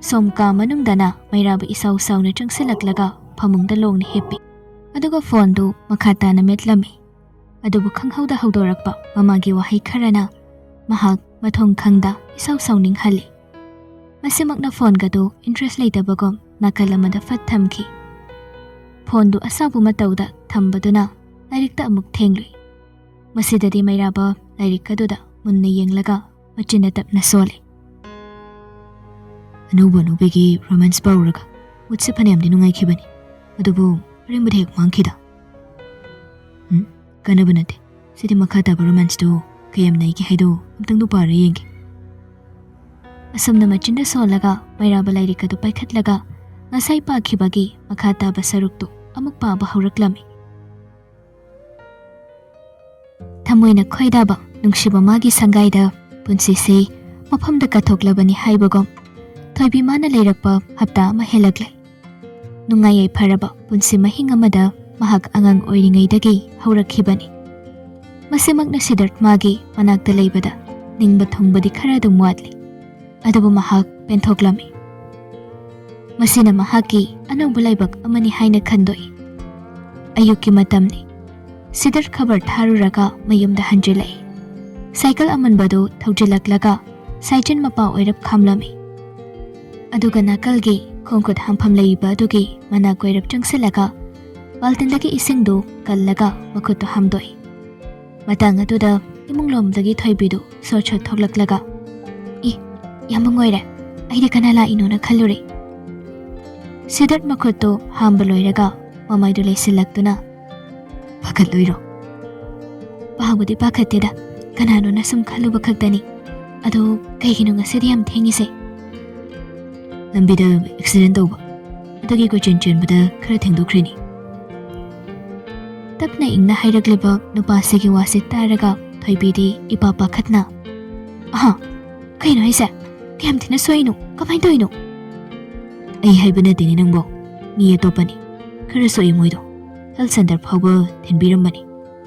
ꯁꯣꯝ ꯀꯥ ꯃꯅꯨꯡꯗꯅ ꯃꯩꯔꯥꯕ ꯏꯁꯥꯎ ꯁꯥꯎꯅ ꯆꯪꯁꯤꯜꯂꯛꯂꯒ ꯐꯃꯨꯡꯗ ꯂꯣꯡꯅ ꯍꯤꯞꯄꯤ꯫ ꯑꯗꯨꯒ ꯐꯣꯟꯗꯨ ꯃꯈꯥ ꯇꯥꯅ ꯃꯦꯠꯂꯝꯃꯤ꯫ ꯑꯗꯨꯕꯨ ꯈꯪꯍꯧꯗ ꯍꯧꯗꯣꯔꯛꯄ ꯃꯃꯥꯒꯤ ꯋꯥꯍꯩ ꯈꯔꯅ ꯃꯍꯥꯛ ꯃꯊꯣꯡ ꯈꯪꯗ ꯏꯁꯥꯎ ꯁꯥꯎꯅꯤꯡꯍꯜꯂꯤ꯫ ꯃꯁꯤꯃꯛꯅ ꯐꯣꯟꯒꯗꯨ ꯏꯟꯇꯔꯦꯁ ꯂꯩꯇꯕꯒꯨꯝ ꯅꯥꯀꯜ ꯑꯃꯗ ꯐꯠ ꯊꯝꯈꯤ꯫ ꯐꯣꯟꯗꯨ ꯑꯁꯥꯎꯕ ꯃꯇꯧꯗ ꯊꯝꯕꯗꯨꯅ ꯂꯥꯏꯔꯤꯛꯇ ꯑꯃꯨꯛ ꯊꯦꯡꯂꯨꯏ꯫ ꯃꯁꯤꯗꯗꯤ ꯃꯩꯔꯥꯕ ꯂꯥꯏꯔꯤꯛ ꯑꯗꯨꯗ ꯃꯨꯟꯅ ꯌꯦꯡꯂꯒ ꯃꯆꯤꯟꯅ ꯇꯞꯅ ꯁꯣꯜꯂꯤ꯫ "ꯑꯅꯧꯕ ꯑꯅꯧꯕꯤꯒꯤ ꯔꯣꯃꯥꯟꯁ ꯄꯥꯎꯔꯒ ꯃꯨꯠꯁꯦ ꯐꯅꯌꯥꯝꯗꯤ ꯅꯨꯡꯉꯥꯏꯈꯤꯕꯅꯤ, ꯑꯗꯨꯕꯨ ꯑꯔꯦꯝꯕꯗ ꯍꯦꯛ ꯃꯥꯡꯈꯤꯗ꯫ ꯎꯝ, ꯀꯥꯟꯅꯕ ꯅꯠꯇꯦ꯫ ꯁꯤꯗꯤ ꯃꯈꯥ ꯇꯥꯕ ꯔꯣꯃꯥꯟꯁꯇꯨ ꯀꯌꯥꯝ ꯅꯩꯒꯦ ꯍꯥꯏꯗꯣ ꯑꯝꯇꯪꯗꯨ ꯄꯥꯔ ꯌꯦꯡꯒꯦ꯫" ꯑꯁꯨꯝꯅ ꯃꯆꯤꯟꯗ ꯁꯣꯜꯂꯒ ꯃꯩꯔꯥꯕ ꯂꯥꯏꯔꯤꯛ ꯑꯗꯨ ꯄꯥꯏꯈꯠꯂꯒ ꯉꯁꯥꯏ ꯄꯥꯈꯤꯕꯒꯤ ꯃꯈꯥ ꯇꯥꯕ ꯁꯔꯨꯛꯇꯨ ꯑꯃꯨꯛ ꯄꯥꯕ ꯍꯧꯔꯛꯂꯝꯃꯤ꯫ ꯊꯃꯣꯏꯅ ꯈꯣꯏꯗꯥꯕ ꯅꯨꯡꯁꯤꯕ ꯃꯥꯒꯤ ꯁꯪꯒꯥꯏꯗ ꯄꯨꯟꯁꯤꯁꯤ ꯃꯐꯝꯗ ꯀꯠꯊꯣꯛꯂꯕꯅꯤ ꯍꯥꯏꯕꯒꯨꯝ ꯊꯣꯏꯕꯤ ꯃꯥꯅ ꯂꯩꯔꯛꯄ ꯍꯞꯇꯥ ꯑꯃ ꯍꯦꯜꯂꯛꯂꯦ꯫ ꯅꯨꯡꯉꯥꯏ ꯌꯥꯏꯐꯔꯕ ꯄꯨꯟꯁꯤ ꯃꯍꯤꯡ ꯑꯃꯗ ꯃꯍꯥꯛ ꯑꯉꯥꯡ ꯑꯣꯏꯔꯤꯉꯩꯗꯒꯤ ꯍꯧꯔꯛꯈꯤꯕꯅꯤ꯫ ꯃꯁꯤꯃꯛꯅ ꯁꯤꯗꯔꯠ ꯃꯥꯒꯤ ꯃꯅꯥꯛꯇ ꯂꯩꯕꯗ ꯅꯤꯡꯕ ꯊꯨꯡꯕꯗꯤ ꯈꯔ ꯑꯗꯨꯝ ꯋꯥꯠꯂꯤ, ꯑꯗꯨꯕꯨ ꯃꯍꯥꯛ ꯄꯦꯟꯊꯣꯛꯂꯝꯃꯤ꯫ ꯃꯁꯤꯅ ꯃꯍꯥꯛꯀꯤ ꯑꯅꯧꯕ ꯂꯥꯏꯕꯛ ꯑꯃꯅꯤ ꯍꯥꯏꯅ ꯈꯟꯗꯣꯛꯏ꯫ ꯑꯌꯨꯛꯀꯤ ꯃꯇꯝꯅꯤ꯫ ꯁꯤꯗꯔꯠ ꯈꯕꯔ ꯊꯥꯔꯨꯔꯒ ꯃꯌꯨꯝꯗ ꯍꯟꯖꯤꯜꯂꯛꯏ꯫ ꯁꯥꯏꯀꯜ ꯑꯃꯟꯕꯗꯨ ꯊꯧꯖꯤꯜꯂꯛꯂꯒ ꯁꯥꯏꯖꯤꯟ ꯃꯄꯥ ꯑꯣꯏꯔꯞ ꯈꯥꯝꯂꯝꯃꯤ꯫ ꯑꯗꯨꯒ ꯅꯥꯀꯜꯒꯤ ꯈꯣꯡꯈꯨꯠ ꯍꯥꯝꯐꯝ ꯂꯩꯔꯤꯕ ꯑꯗꯨꯒꯤ ꯃꯅꯥꯛ ꯑꯣꯏꯔꯞ ꯆꯪꯁꯤꯜꯂꯒ ꯕꯥꯜꯇꯤꯟꯗꯒꯤ ꯏꯁꯤꯡꯗꯨ ꯀꯜꯂꯒ ꯃꯈꯨꯠꯇꯨ ꯍꯥꯝꯗꯣꯛꯏ꯫ ꯃꯇꯥꯡ ꯑꯗꯨꯗ ꯏꯃꯨꯡ ꯂꯣꯝꯗꯒꯤ ꯊꯣꯏꯕꯤꯗꯨ ꯁꯣꯠ ꯁꯣꯠ ꯊꯣꯛꯂꯛꯂꯒ, "ꯏ, ꯌꯥꯝꯕꯨꯡ ꯑꯣꯏꯔꯦ, ꯑꯩꯗꯤ ꯀꯅꯥ ꯂꯥꯛꯏꯅꯣꯅ ꯈꯜꯂꯨꯔꯦ꯫" ꯁꯤꯗꯔꯠ ꯃꯈꯨꯠꯇꯨ ꯍꯥꯝꯕ ꯂꯣꯏꯔꯒ ꯃꯃꯥꯏꯗꯨ ꯂꯩꯁꯤꯜꯂꯛꯇꯨꯅ, "ꯄꯥꯈꯠꯂꯣꯏꯔꯣ?" "ꯄꯥꯕꯨꯗꯤ ꯄꯥꯈꯠꯇꯦꯗ, ꯀꯅꯥꯅꯣꯅ ꯁꯨꯝ ꯈꯜꯂꯨꯕ ꯈꯛꯇꯅꯤ꯫ ꯑꯗꯣ ꯀꯩꯒꯤꯅꯣ ꯉꯁꯤꯗꯤ ꯌꯥꯝ ꯊꯦꯡꯉꯤꯁꯦ?" "ꯂꯝꯕꯤꯗ ꯑꯦꯛꯁꯤꯗꯦꯟ ꯇꯧꯕ, ꯑꯗꯨꯒꯤ ꯀꯣꯏꯆꯦꯟ ꯆꯦꯟꯕꯗ ꯈꯔ ꯊꯦꯡꯗꯣꯛꯈ꯭ꯔꯤꯅꯤ꯫" ꯇꯞꯅ ꯏꯪꯅ ꯍꯥꯏꯔꯛꯂꯤꯕ ꯅꯨꯄꯥꯁꯤꯒꯤ ꯋꯥꯁꯤ ꯇꯥꯔꯒ ꯊꯣꯏꯕꯤꯗꯤ ꯏꯄꯥ ꯄꯥꯈꯠꯅ, "ꯑꯍꯥ, ꯀꯩꯅꯣ ꯍꯥꯏꯁꯦ? ꯀꯌꯥꯝ ꯊꯤꯅ ꯁꯣꯛꯏꯅꯣ? ꯀꯃꯥꯏꯅ ꯇꯧꯔꯤꯅꯣ?" "ꯑꯩ ꯍꯥꯏꯕ ꯅꯠꯇꯦꯅꯦ ꯅꯪꯕꯣ, ꯃꯤ ꯑꯇꯣꯞꯄꯅꯤ꯫ ꯈꯔ ꯁꯣꯛꯏ ꯃꯣꯏꯗꯣ꯫ ꯍꯦꯜꯊ ꯁꯦꯟꯇꯔ ꯐꯥꯎꯕ ꯊꯤꯟꯕꯤꯔꯝꯕꯅꯤ꯫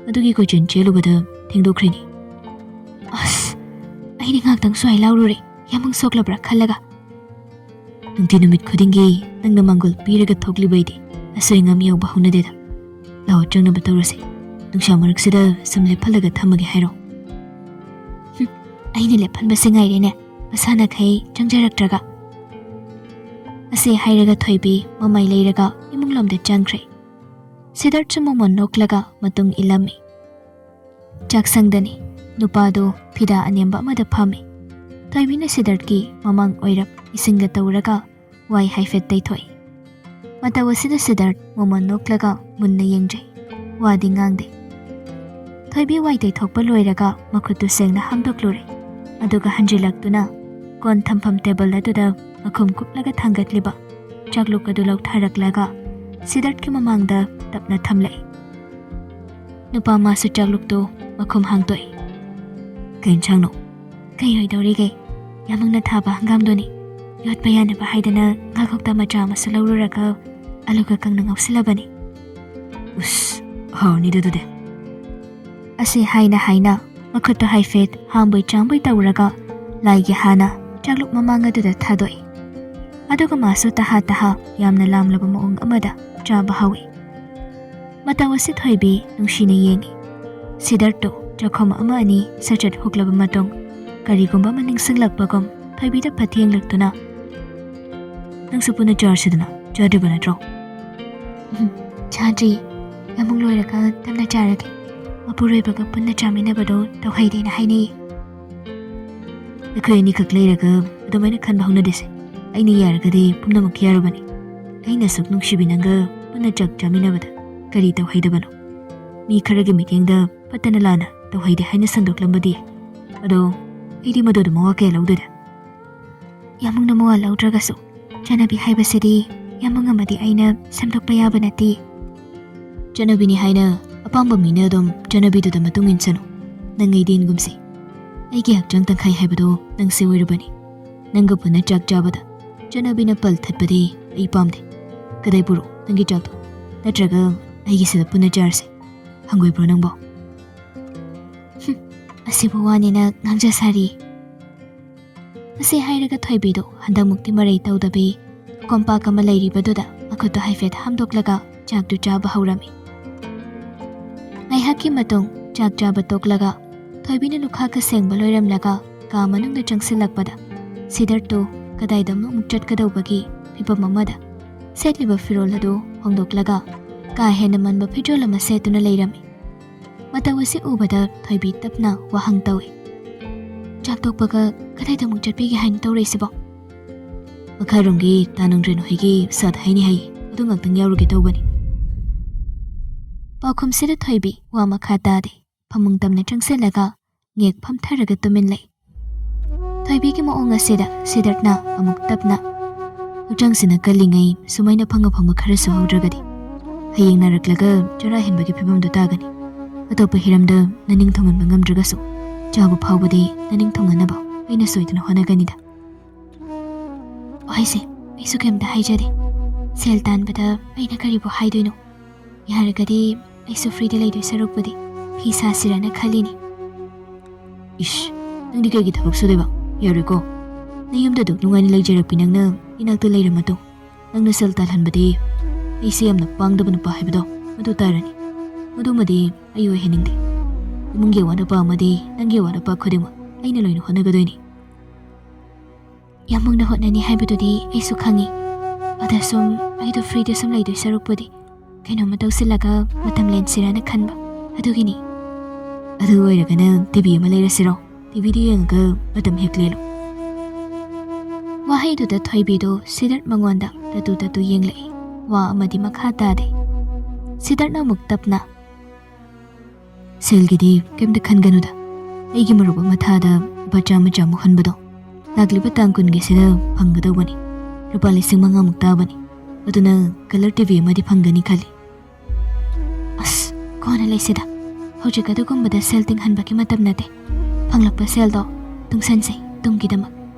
ꯑꯗꯨꯒꯤ ꯀꯣꯏꯆꯦꯟ ꯆꯦꯜꯂꯨꯕꯗ ꯊꯦꯡꯗꯣꯛꯈ꯭ꯔꯤꯅꯤ꯫" ꯑꯁ, ꯑꯩꯗꯤ ꯉꯥꯛꯇꯪ ꯁ꯭ꯋꯥꯏ ꯂꯥꯎꯔꯨꯔꯦ꯫ ꯌꯥꯝꯃꯪ ꯁꯣꯛꯂꯕ꯭ꯔꯥ ꯈꯜꯂꯒ꯫ "ꯅꯨꯡꯇꯤ ꯅꯨꯃꯤꯠ ꯈꯨꯗꯤꯡꯒꯤ ꯅꯪꯅ ꯃꯥꯡꯒꯣꯜ ꯄꯤꯔꯒ ꯊꯣꯛꯂꯤꯕꯩꯗꯤ ꯑꯁꯣꯏ ꯑꯉꯥꯝ ꯌꯥꯎꯕ ꯍꯧꯅꯗꯦꯗ꯫ ꯂꯥꯛꯑꯣ, ꯆꯪꯅꯕ ꯇꯧꯔꯁꯦ꯫ ꯅꯨꯡꯁꯥ ꯃꯔꯛꯁꯤꯗ ꯁꯨꯝ ꯂꯦꯞꯍꯜꯂꯒ ꯊꯝꯃꯒꯦ ꯍꯥꯏꯔꯣ?" "ꯍꯨꯝ, ꯑꯩꯅ ꯂꯦꯞꯍꯟꯕꯁꯦ ꯉꯥꯏꯔꯦꯅꯦ, ꯃꯁꯥꯅꯈꯩ ꯆꯪꯖꯔꯛꯇ꯭ꯔꯒ꯫" ꯑꯁꯤ ꯍꯥꯏꯔꯒ ꯊꯣꯏꯕꯤ ꯃꯃꯥꯏ ꯂꯩꯔꯒ ꯏꯃꯨꯡꯂꯣꯝꯗ ꯆꯪꯈ꯭ꯔꯦ꯫ ꯁꯤꯗꯔꯠꯁꯨ ꯃꯃꯣꯟ ꯅꯣꯛꯂꯒ ꯃꯇꯨꯡ ꯏꯜꯂꯝꯃꯤ꯫ ꯆꯥꯛꯁꯪꯗꯅꯤ꯫ ꯅꯨꯄꯥꯗꯨ ꯐꯤꯗꯥ ꯑꯅꯦꯝꯕ ꯑꯃꯗ ꯐꯝꯃꯤ꯫ ꯊꯣꯏꯕꯤꯅ ꯁꯤꯗꯔꯠꯀꯤ ꯃꯃꯥꯡ ꯑꯣꯏꯔꯞ ꯏꯁꯤꯡꯒ ꯇꯧꯔꯒ ꯋꯥꯏ ꯍꯥꯏꯐꯦꯠ ꯇꯩꯊꯣꯛꯏ꯫ ꯃꯇꯧ ꯑꯁꯤꯗ ꯁꯤꯗꯔꯠ ꯃꯃꯣꯟ ꯅꯣꯛꯂꯒ ꯃꯨꯟꯅ ꯌꯦꯡꯖꯩ꯫ ꯋꯥꯗꯤ ꯉꯥꯡꯗꯦ꯫ ꯊꯣꯏꯕꯤ ꯋꯥꯏ ꯇꯩꯊꯣꯛꯄ ꯂꯣꯏꯔꯒ ꯃꯈꯨꯠꯇꯨ ꯁꯦꯡꯅ ꯍꯥꯝꯗꯣꯛꯂꯨꯔꯦ꯫ ꯑꯗꯨꯒ ꯍꯟꯖꯤꯜꯂꯛꯇꯨꯅ ꯀꯣꯟ ꯊꯝꯐꯝ ꯇꯦꯕꯜ ꯑꯗꯨꯗ ꯃꯈꯨꯝ ꯀꯨꯞꯂꯒ ꯊꯥꯡꯒꯠꯂꯤꯕ ꯆꯥꯛꯂꯨꯛ ꯑꯗꯨ ꯂꯧꯊꯔꯛꯂꯒ ꯁꯤꯗꯔꯠꯀꯤ ꯃꯃꯥꯡꯗ ꯇꯞꯅ ꯊꯝꯂꯛꯏ꯫ ꯅꯨꯄꯥ ꯃꯥꯁꯨ ꯆꯥꯛꯂꯨꯛꯇꯨ ꯃꯈꯨꯝ ꯍꯥꯡꯗꯣꯛꯏ꯫ "ꯀꯩ ꯏꯟꯁꯥꯡꯅꯣ?" "ꯀꯩ ꯑꯣꯏꯗꯧꯔꯤꯒꯦ? ꯌꯥꯃꯪꯅ ꯊꯥꯕ ꯍꯪꯒꯥꯝꯗꯨꯅꯤ꯫ ꯌꯣꯠꯄ ꯌꯥꯅꯕ ꯍꯥꯏꯗꯅ ꯉꯥ ꯀꯧꯇꯥ ꯃꯆꯥ ꯑꯃꯁꯨ ꯂꯧꯔꯨꯔꯒ ꯑꯂꯨꯒ ꯀꯪꯅ ꯉꯧꯁꯤꯜꯂꯕꯅꯤ꯫" "ꯎꯁ, ꯍꯥꯎꯔꯅꯤꯗ ꯑꯗꯨꯗꯤ꯫" ꯑꯁꯤ ꯍꯥꯏꯅ ꯍꯥꯏꯅ ꯃꯈꯨꯠꯇꯣ ꯍꯥꯏꯐꯦꯠ ꯍꯥꯝꯕꯣꯏ ꯆꯥꯝꯕꯣꯏ ꯇꯧꯔꯒ ꯂꯥꯏꯒꯤ ꯍꯥꯟꯅ ꯆꯥꯛꯂꯨꯛ ꯃꯃꯥꯡ ꯑꯗꯨꯗ ꯊꯥꯗꯣꯛꯏ꯫ ꯑꯗꯨꯒ ꯃꯥꯁꯨ ꯇꯍꯥ ꯇꯍꯥ ꯌꯥꯝꯅ ꯂꯥꯝꯂꯕ ꯃꯑꯣꯡ ꯑꯃꯗ ꯆꯥꯕ ꯍꯧꯏ꯫ ꯃꯇꯧ ꯑꯁꯤ ꯊꯣꯏꯕꯤ ꯅꯨꯡꯁꯤꯅ ꯌꯦꯡꯏ꯫ ꯁꯤꯗꯔꯠꯇꯨ ꯆꯥꯛꯈꯨꯝ ꯑꯃ ꯑꯅꯤ ꯁꯠ ꯁꯠ ꯍꯨꯛꯂꯕ ꯃꯇꯨꯡ ꯀꯔꯤꯒꯨꯝꯕ ꯑꯃ ꯅꯤꯡꯁꯤꯡꯂꯛꯄꯒꯨꯝ ꯊꯣꯏꯕꯤꯗ ꯐꯠ ꯌꯦꯡꯂꯛꯇꯨꯅ, "ꯅꯪꯁꯨ ꯄꯨꯟꯅ ꯆꯥꯔꯁꯤꯗꯅ, ꯆꯥꯗ꯭ꯔꯤꯕ ꯅꯠꯇ꯭ꯔꯣ?" "ꯎꯝ, ꯆꯥꯗ꯭ꯔꯤ꯫ ꯑꯃꯨꯛ ꯂꯣꯏꯔꯒ ꯇꯞꯅ ꯆꯥꯔꯒꯦ꯫ ꯃꯄꯨꯔꯣꯏꯕꯒ ꯄꯨꯟꯅ ꯆꯥꯃꯤꯟꯅꯕꯗꯣ ꯇꯧꯍꯩꯗꯦꯅ ꯍꯥꯏꯅꯩꯌꯦ꯫" "ꯑꯩꯈꯣꯏ ꯑꯅꯤꯈꯛ ꯂꯩꯔꯒ ꯑꯗꯨꯃꯥꯏꯅ ꯈꯟꯕ ꯍꯧꯅꯗꯦꯁꯦ꯫ ꯑꯩꯅ ꯌꯥꯔꯒꯗꯤ ꯄꯨꯝꯅꯃꯛ ꯌꯥꯔꯕꯅꯤ꯫ ꯑꯩꯅ ꯑꯁꯨꯛ ꯅꯨꯡꯁꯤꯕꯤ ꯅꯪꯒ ꯄꯨꯟꯅ ꯆꯥꯛ ꯆꯥꯃꯤꯟꯅꯕꯗ ꯀꯔꯤ ꯇꯧꯍꯩꯗꯕꯅꯣ? ꯃꯤ ꯈꯔꯒꯤ ꯃꯤꯠꯌꯦꯡꯗ ꯐꯠꯇꯅ ꯂꯥꯟꯅ ꯇꯧꯍꯩꯗꯦ ꯍꯥꯏꯅ ꯁꯟꯗꯣꯛꯂꯝꯕꯗꯤ꯫ ꯑꯗꯣ ꯑꯩꯗꯤ ꯃꯗꯨꯗ ꯃꯋꯥ ꯀꯌꯥ ꯂꯧꯗꯦꯗ꯫" "ꯌꯥꯝꯕꯨꯡꯅ ꯃꯋꯥ ꯂꯧꯗ꯭ꯔꯒꯁꯨ ꯆꯠꯅꯕꯤ ꯍꯥꯏꯕꯁꯤꯗꯤ ꯌꯥꯝꯕꯨꯡ ꯑꯃꯗꯤ ꯑꯩꯅ ꯁꯦꯝꯗꯣꯛꯄ ꯌꯥꯕ ꯅꯠꯇꯦ꯫" "ꯆꯠꯅꯕꯤꯅꯤ ꯍꯥꯏꯅ ꯑꯄꯥꯝꯕ ꯃꯤꯅ ꯑꯗꯨꯝ ꯆꯠꯅꯕꯤꯗꯨꯗ ꯃꯇꯨꯡ ꯏꯟꯁꯅꯨ꯫ ꯅꯪ ꯑꯩꯗꯤ ꯏꯟꯒꯨꯝꯁꯤ꯫ ꯑꯩꯒꯤ ꯍꯛꯆꯥꯡ ꯇꯪꯈꯥꯏ ꯍꯥꯏꯕꯗꯣ ꯅꯪꯁꯦ ꯑꯣꯏꯔꯕꯅꯤ꯫ ꯅꯪꯒ ꯄꯨꯟꯅ ꯆꯥꯛ ꯆꯥꯕꯗ ꯆꯠꯅꯕꯤꯅ ꯄꯜ ꯊꯠꯄꯗꯤ ꯑꯩ ꯄꯥꯝꯗꯦ꯫ ꯀꯗꯥꯏ ꯄꯨꯔꯛꯑꯣ ꯅꯪꯒꯤ ꯆꯥꯛꯇꯣ? ꯅꯠꯇ꯭ꯔꯒ ꯑꯩꯒꯤꯁꯤꯗ ꯄꯨꯟꯅ ꯆꯥꯔꯁꯦ꯫ ꯍꯪꯒꯣꯏꯕ꯭ꯔꯣ ꯅꯪꯕꯣ?" "ꯍꯨꯝ, ꯑꯁꯤꯕꯨ ꯋꯥꯅꯦꯅ ꯉꯥꯡꯖ ꯁꯥꯔꯤ꯫" ꯑꯁꯤ ꯍꯥꯏꯔꯒ ꯊꯣꯏꯕꯤꯗꯨ ꯍꯟꯗꯛꯃꯨꯛꯇꯤ ꯃꯔꯩ ꯇꯧꯗꯕꯤ ꯀꯣꯝꯄꯥꯛ ꯑꯃ ꯂꯩꯔꯤꯕꯗꯨꯗ ꯃꯈꯨꯠꯇꯨ ꯍꯥꯏꯐꯦꯠ ꯍꯥꯝꯗꯣꯛꯂꯒ ꯆꯥꯛꯇꯨ ꯆꯥꯕ ꯍꯧꯔꯝꯃꯤ꯫ ꯉꯥꯏꯍꯥꯛꯀꯤ ꯃꯇꯨꯡ ꯆꯥꯛ ꯆꯥꯕ ꯇꯣꯛꯂꯒ ꯊꯣꯏꯕꯤꯅ ꯂꯨꯈꯥꯛꯀ ꯁꯦꯡꯕ ꯂꯣꯏꯔꯝꯂꯒ ꯀꯥ ꯃꯅꯨꯡꯗ ꯆꯪꯁꯤꯜꯂꯛꯄꯗ ꯁꯤꯗꯔꯠꯇꯨ ꯀꯗꯥꯏꯗꯅꯣ ꯑꯃꯨꯛ ꯆꯠꯀꯗꯧꯕꯒꯤ ꯐꯤꯕꯝ ꯑꯃꯗ ꯁꯦꯠꯂꯤꯕ ꯐꯤꯔꯣꯜ ꯑꯗꯨ ꯍꯣꯡꯗꯣꯛꯂꯒ ꯀꯥ ꯍꯦꯟꯅ ꯃꯟꯕ ꯐꯤꯖꯣꯜ ꯑꯃ ꯁꯦꯠꯇꯨꯅ ꯂꯩꯔꯝꯃꯤ꯫ ꯃꯇꯧ ꯑꯁꯤ ꯎꯕꯗ ꯊꯣꯏꯕꯤ ꯇꯞꯅ ꯋꯥꯍꯪ ꯇꯧꯏ꯫ "ꯆꯥꯛ ꯇꯣꯛꯄꯒ ꯀꯗꯥꯏꯗ ꯑꯃꯨꯛ ꯆꯠꯄꯤꯒꯦ ꯍꯥꯏꯅ ꯇꯧꯔꯛꯏꯁꯤꯕꯣ?" "ꯃꯈꯥꯔꯣꯝꯒꯤ ꯇꯥ ꯅꯣꯡꯗ꯭ꯔꯦꯟ ꯍꯣꯏꯒꯤ ꯁꯥꯠ ꯍꯥꯏꯅꯤ ꯍꯥꯏꯌꯦ, ꯑꯗꯨ ꯉꯥꯛꯇꯪ ꯌꯥꯎꯔꯨꯒꯦ ꯇꯧꯕꯅꯤ꯫" ꯄꯥꯎꯈꯨꯝꯁꯤꯗ ꯊꯣꯏꯕꯤ ꯋꯥ ꯃꯈꯥ ꯇꯥꯗꯦ꯫ ꯐꯃꯨꯡ ꯇꯝꯅ ꯆꯪꯁꯤꯜꯂꯒ ꯉꯦꯛ ꯐꯝꯊꯔꯒ ꯇꯨꯃꯤꯟ ꯂꯩ꯫ ꯊꯣꯏꯕꯤꯒꯤ ꯃꯑꯣꯡ ꯑꯁꯤꯗ ꯁꯤꯗꯔꯠꯅ ꯑꯃꯨꯛ ꯇꯞꯅ, "ꯍꯛꯆꯥꯡꯁꯤꯅ ꯀꯜꯂꯤꯉꯩ ꯁꯨꯃꯥꯏꯅ ꯐꯪ ꯑꯐꯪꯕ ꯈꯔꯁꯨ ꯍꯧꯗ꯭ꯔꯒꯗꯤ ꯍꯌꯦꯡ ꯅꯥꯔꯛꯂꯒ ꯆꯔꯥ ꯍꯦꯟꯕꯒꯤ ꯐꯤꯕꯝꯗꯨ ꯇꯥꯒꯅꯤ꯫ ꯑꯇꯣꯞꯄ ꯍꯤꯔꯝꯗ ꯅꯅꯤꯡ ꯊꯨꯡꯍꯟꯕ ꯉꯝꯗ꯭ꯔꯒꯁꯨ ꯆꯥꯕ ꯐꯥꯎꯕꯗꯤ ꯅꯅꯤꯡ ꯊꯨꯡꯍꯟꯅꯕ ꯑꯩꯅ ꯁꯣꯏꯗꯅ ꯍꯣꯠꯅꯒꯅꯤꯗ꯫" "ꯍꯣꯏꯁꯦ, ꯑꯩꯁꯨ ꯀꯩꯝꯇ ꯍꯥꯏꯖꯗꯦ꯫ ꯁꯦꯜ ꯇꯥꯟꯕꯗ ꯑꯩꯅ ꯀꯔꯤꯕꯨ ꯍꯥꯏꯗꯣꯏꯅꯣ? ꯌꯥꯔꯒꯗꯤ ꯑꯩꯁꯨ ꯐ꯭ꯔꯤꯗ ꯂꯩꯗꯣꯏ ꯁꯔꯨꯛꯄꯨꯗꯤ ꯐꯤ ꯁꯥꯁꯤꯔꯅ ꯈꯜꯂꯤꯅꯤ꯫ ꯏꯁ, ꯅꯪꯗꯤ ꯀꯩꯒꯤ ꯊꯕꯛ ꯁꯨꯗꯣꯏꯕ? ꯌꯥꯔꯣꯏꯀꯣ꯫ ꯅꯌꯨꯝꯗ ꯑꯗꯨꯝ ꯅꯨꯡꯉꯥꯏꯅ ꯂꯩꯖꯔꯛꯄꯤ ꯅꯪꯅ ꯏꯅꯥꯛꯇ ꯂꯩꯔꯝꯃꯗꯣ꯫ ꯅꯪꯅ ꯁꯦꯜ ꯇꯥꯜꯍꯟꯕꯗꯤ ꯑꯩꯁꯦ ꯌꯥꯝꯅ ꯄꯥꯡꯗꯕ ꯅꯨꯄꯥ ꯍꯥꯏꯕꯗꯣ ꯃꯗꯨ ꯇꯥꯔꯅꯤ꯫ ꯃꯗꯨꯃꯗꯤ ꯑꯩ ꯑꯣꯏꯍꯟꯅꯤꯡꯗꯦ꯫ ꯏꯃꯨꯡꯒꯤ ꯑꯋꯥꯠ ꯑꯄꯥ ꯑꯃꯗꯤ ꯅꯪꯒꯤ ꯑꯋꯥꯠ ꯑꯄꯥ ꯈꯨꯗꯤꯡꯃꯛ ꯑꯩꯅ ꯂꯣꯏꯅ ꯍꯣꯠꯅꯒꯗꯣꯏꯅꯤ꯫ ꯌꯥꯝ ꯃꯨꯛꯅ ꯍꯣꯠꯅꯅꯤ ꯍꯥꯏꯕꯗꯨꯗꯤ ꯑꯩꯁꯨ ꯈꯪꯉꯤ꯫ ꯑꯗ ꯁꯨꯝ ꯑꯩꯗꯣ ꯐ꯭ꯔꯤꯗ ꯁꯨꯝ ꯂꯩꯗꯣꯏ ꯁꯔꯨꯛꯄꯨꯗꯤ ꯀꯩꯅꯣꯝꯃ ꯇꯧꯁꯤꯜꯂꯒ ꯃꯇꯝ ꯂꯦꯟꯁꯤꯔꯅ ꯈꯟꯕ꯫ ꯑꯗꯨꯒꯤꯅꯤ꯫ ꯑꯗꯨ ꯑꯣꯏꯔꯒꯅ ꯇꯤꯚꯤ ꯑꯃ ꯂꯩꯔꯁꯤꯔꯣ? ꯇꯤꯚꯤꯗꯨ ꯌꯦꯡꯉꯒ ꯃꯇꯝ ꯍꯦꯛ ꯂꯦꯜꯂꯣ꯫ ꯋꯥꯍꯩꯗꯨꯗ ꯊꯣꯏꯕꯤꯗꯨ ꯁꯤꯗꯔꯠ ꯃꯉꯣꯟꯗ ꯇꯠꯇꯨ ꯇꯠꯇꯨ ꯌꯦꯡꯂꯛꯏ꯫ ꯋꯥ ꯑꯃꯗꯤ ꯃꯈꯥ ꯇꯥꯗꯦ꯫ ꯁꯤꯗꯔꯠꯅ ꯑꯃꯨꯛ ꯇꯞꯅ, "ꯁꯦꯜꯒꯤꯗꯤ ꯀꯩꯝꯇ ꯈꯟꯒꯅꯨꯗ꯫ ꯑꯩꯒꯤ ꯃꯔꯨꯞ ꯑꯃ ꯊꯥꯗ ꯂꯨꯄꯥ ꯆꯥꯝꯃ ꯆꯥꯝꯃ ꯍꯨꯟꯕꯗꯣ ꯂꯥꯛꯂꯤꯕ ꯇꯥꯡ ꯀꯨꯟꯒꯤꯁꯤꯗ ꯐꯪꯒꯗꯧꯕꯅꯤ꯫ ꯂꯨꯄꯥ ꯂꯤꯁꯤꯡ ꯃꯉꯥꯃꯨꯛ ꯇꯥꯕꯅꯤ꯫ ꯑꯗꯨꯅ ꯀꯂꯔ ꯇꯤꯚꯤ ꯑꯃꯗꯤ ꯐꯪꯒꯅꯤ ꯈꯜꯂꯤ꯫ ꯑꯁ, ꯀꯣꯟꯅ ꯂꯩꯁꯤꯗ꯫ ꯍꯧꯖꯤꯛ ꯑꯗꯨꯒꯨꯝꯕꯗ ꯁꯦꯜ ꯇꯤꯡꯍꯟꯕꯒꯤ ꯃꯇꯝ ꯅꯠꯇꯦ꯫ ꯐꯪꯂꯛꯄ ꯁꯦꯜꯗꯣ ꯇꯨꯡꯁꯟꯁꯦ, ꯇꯨꯡꯒꯤꯗꯃꯛ꯫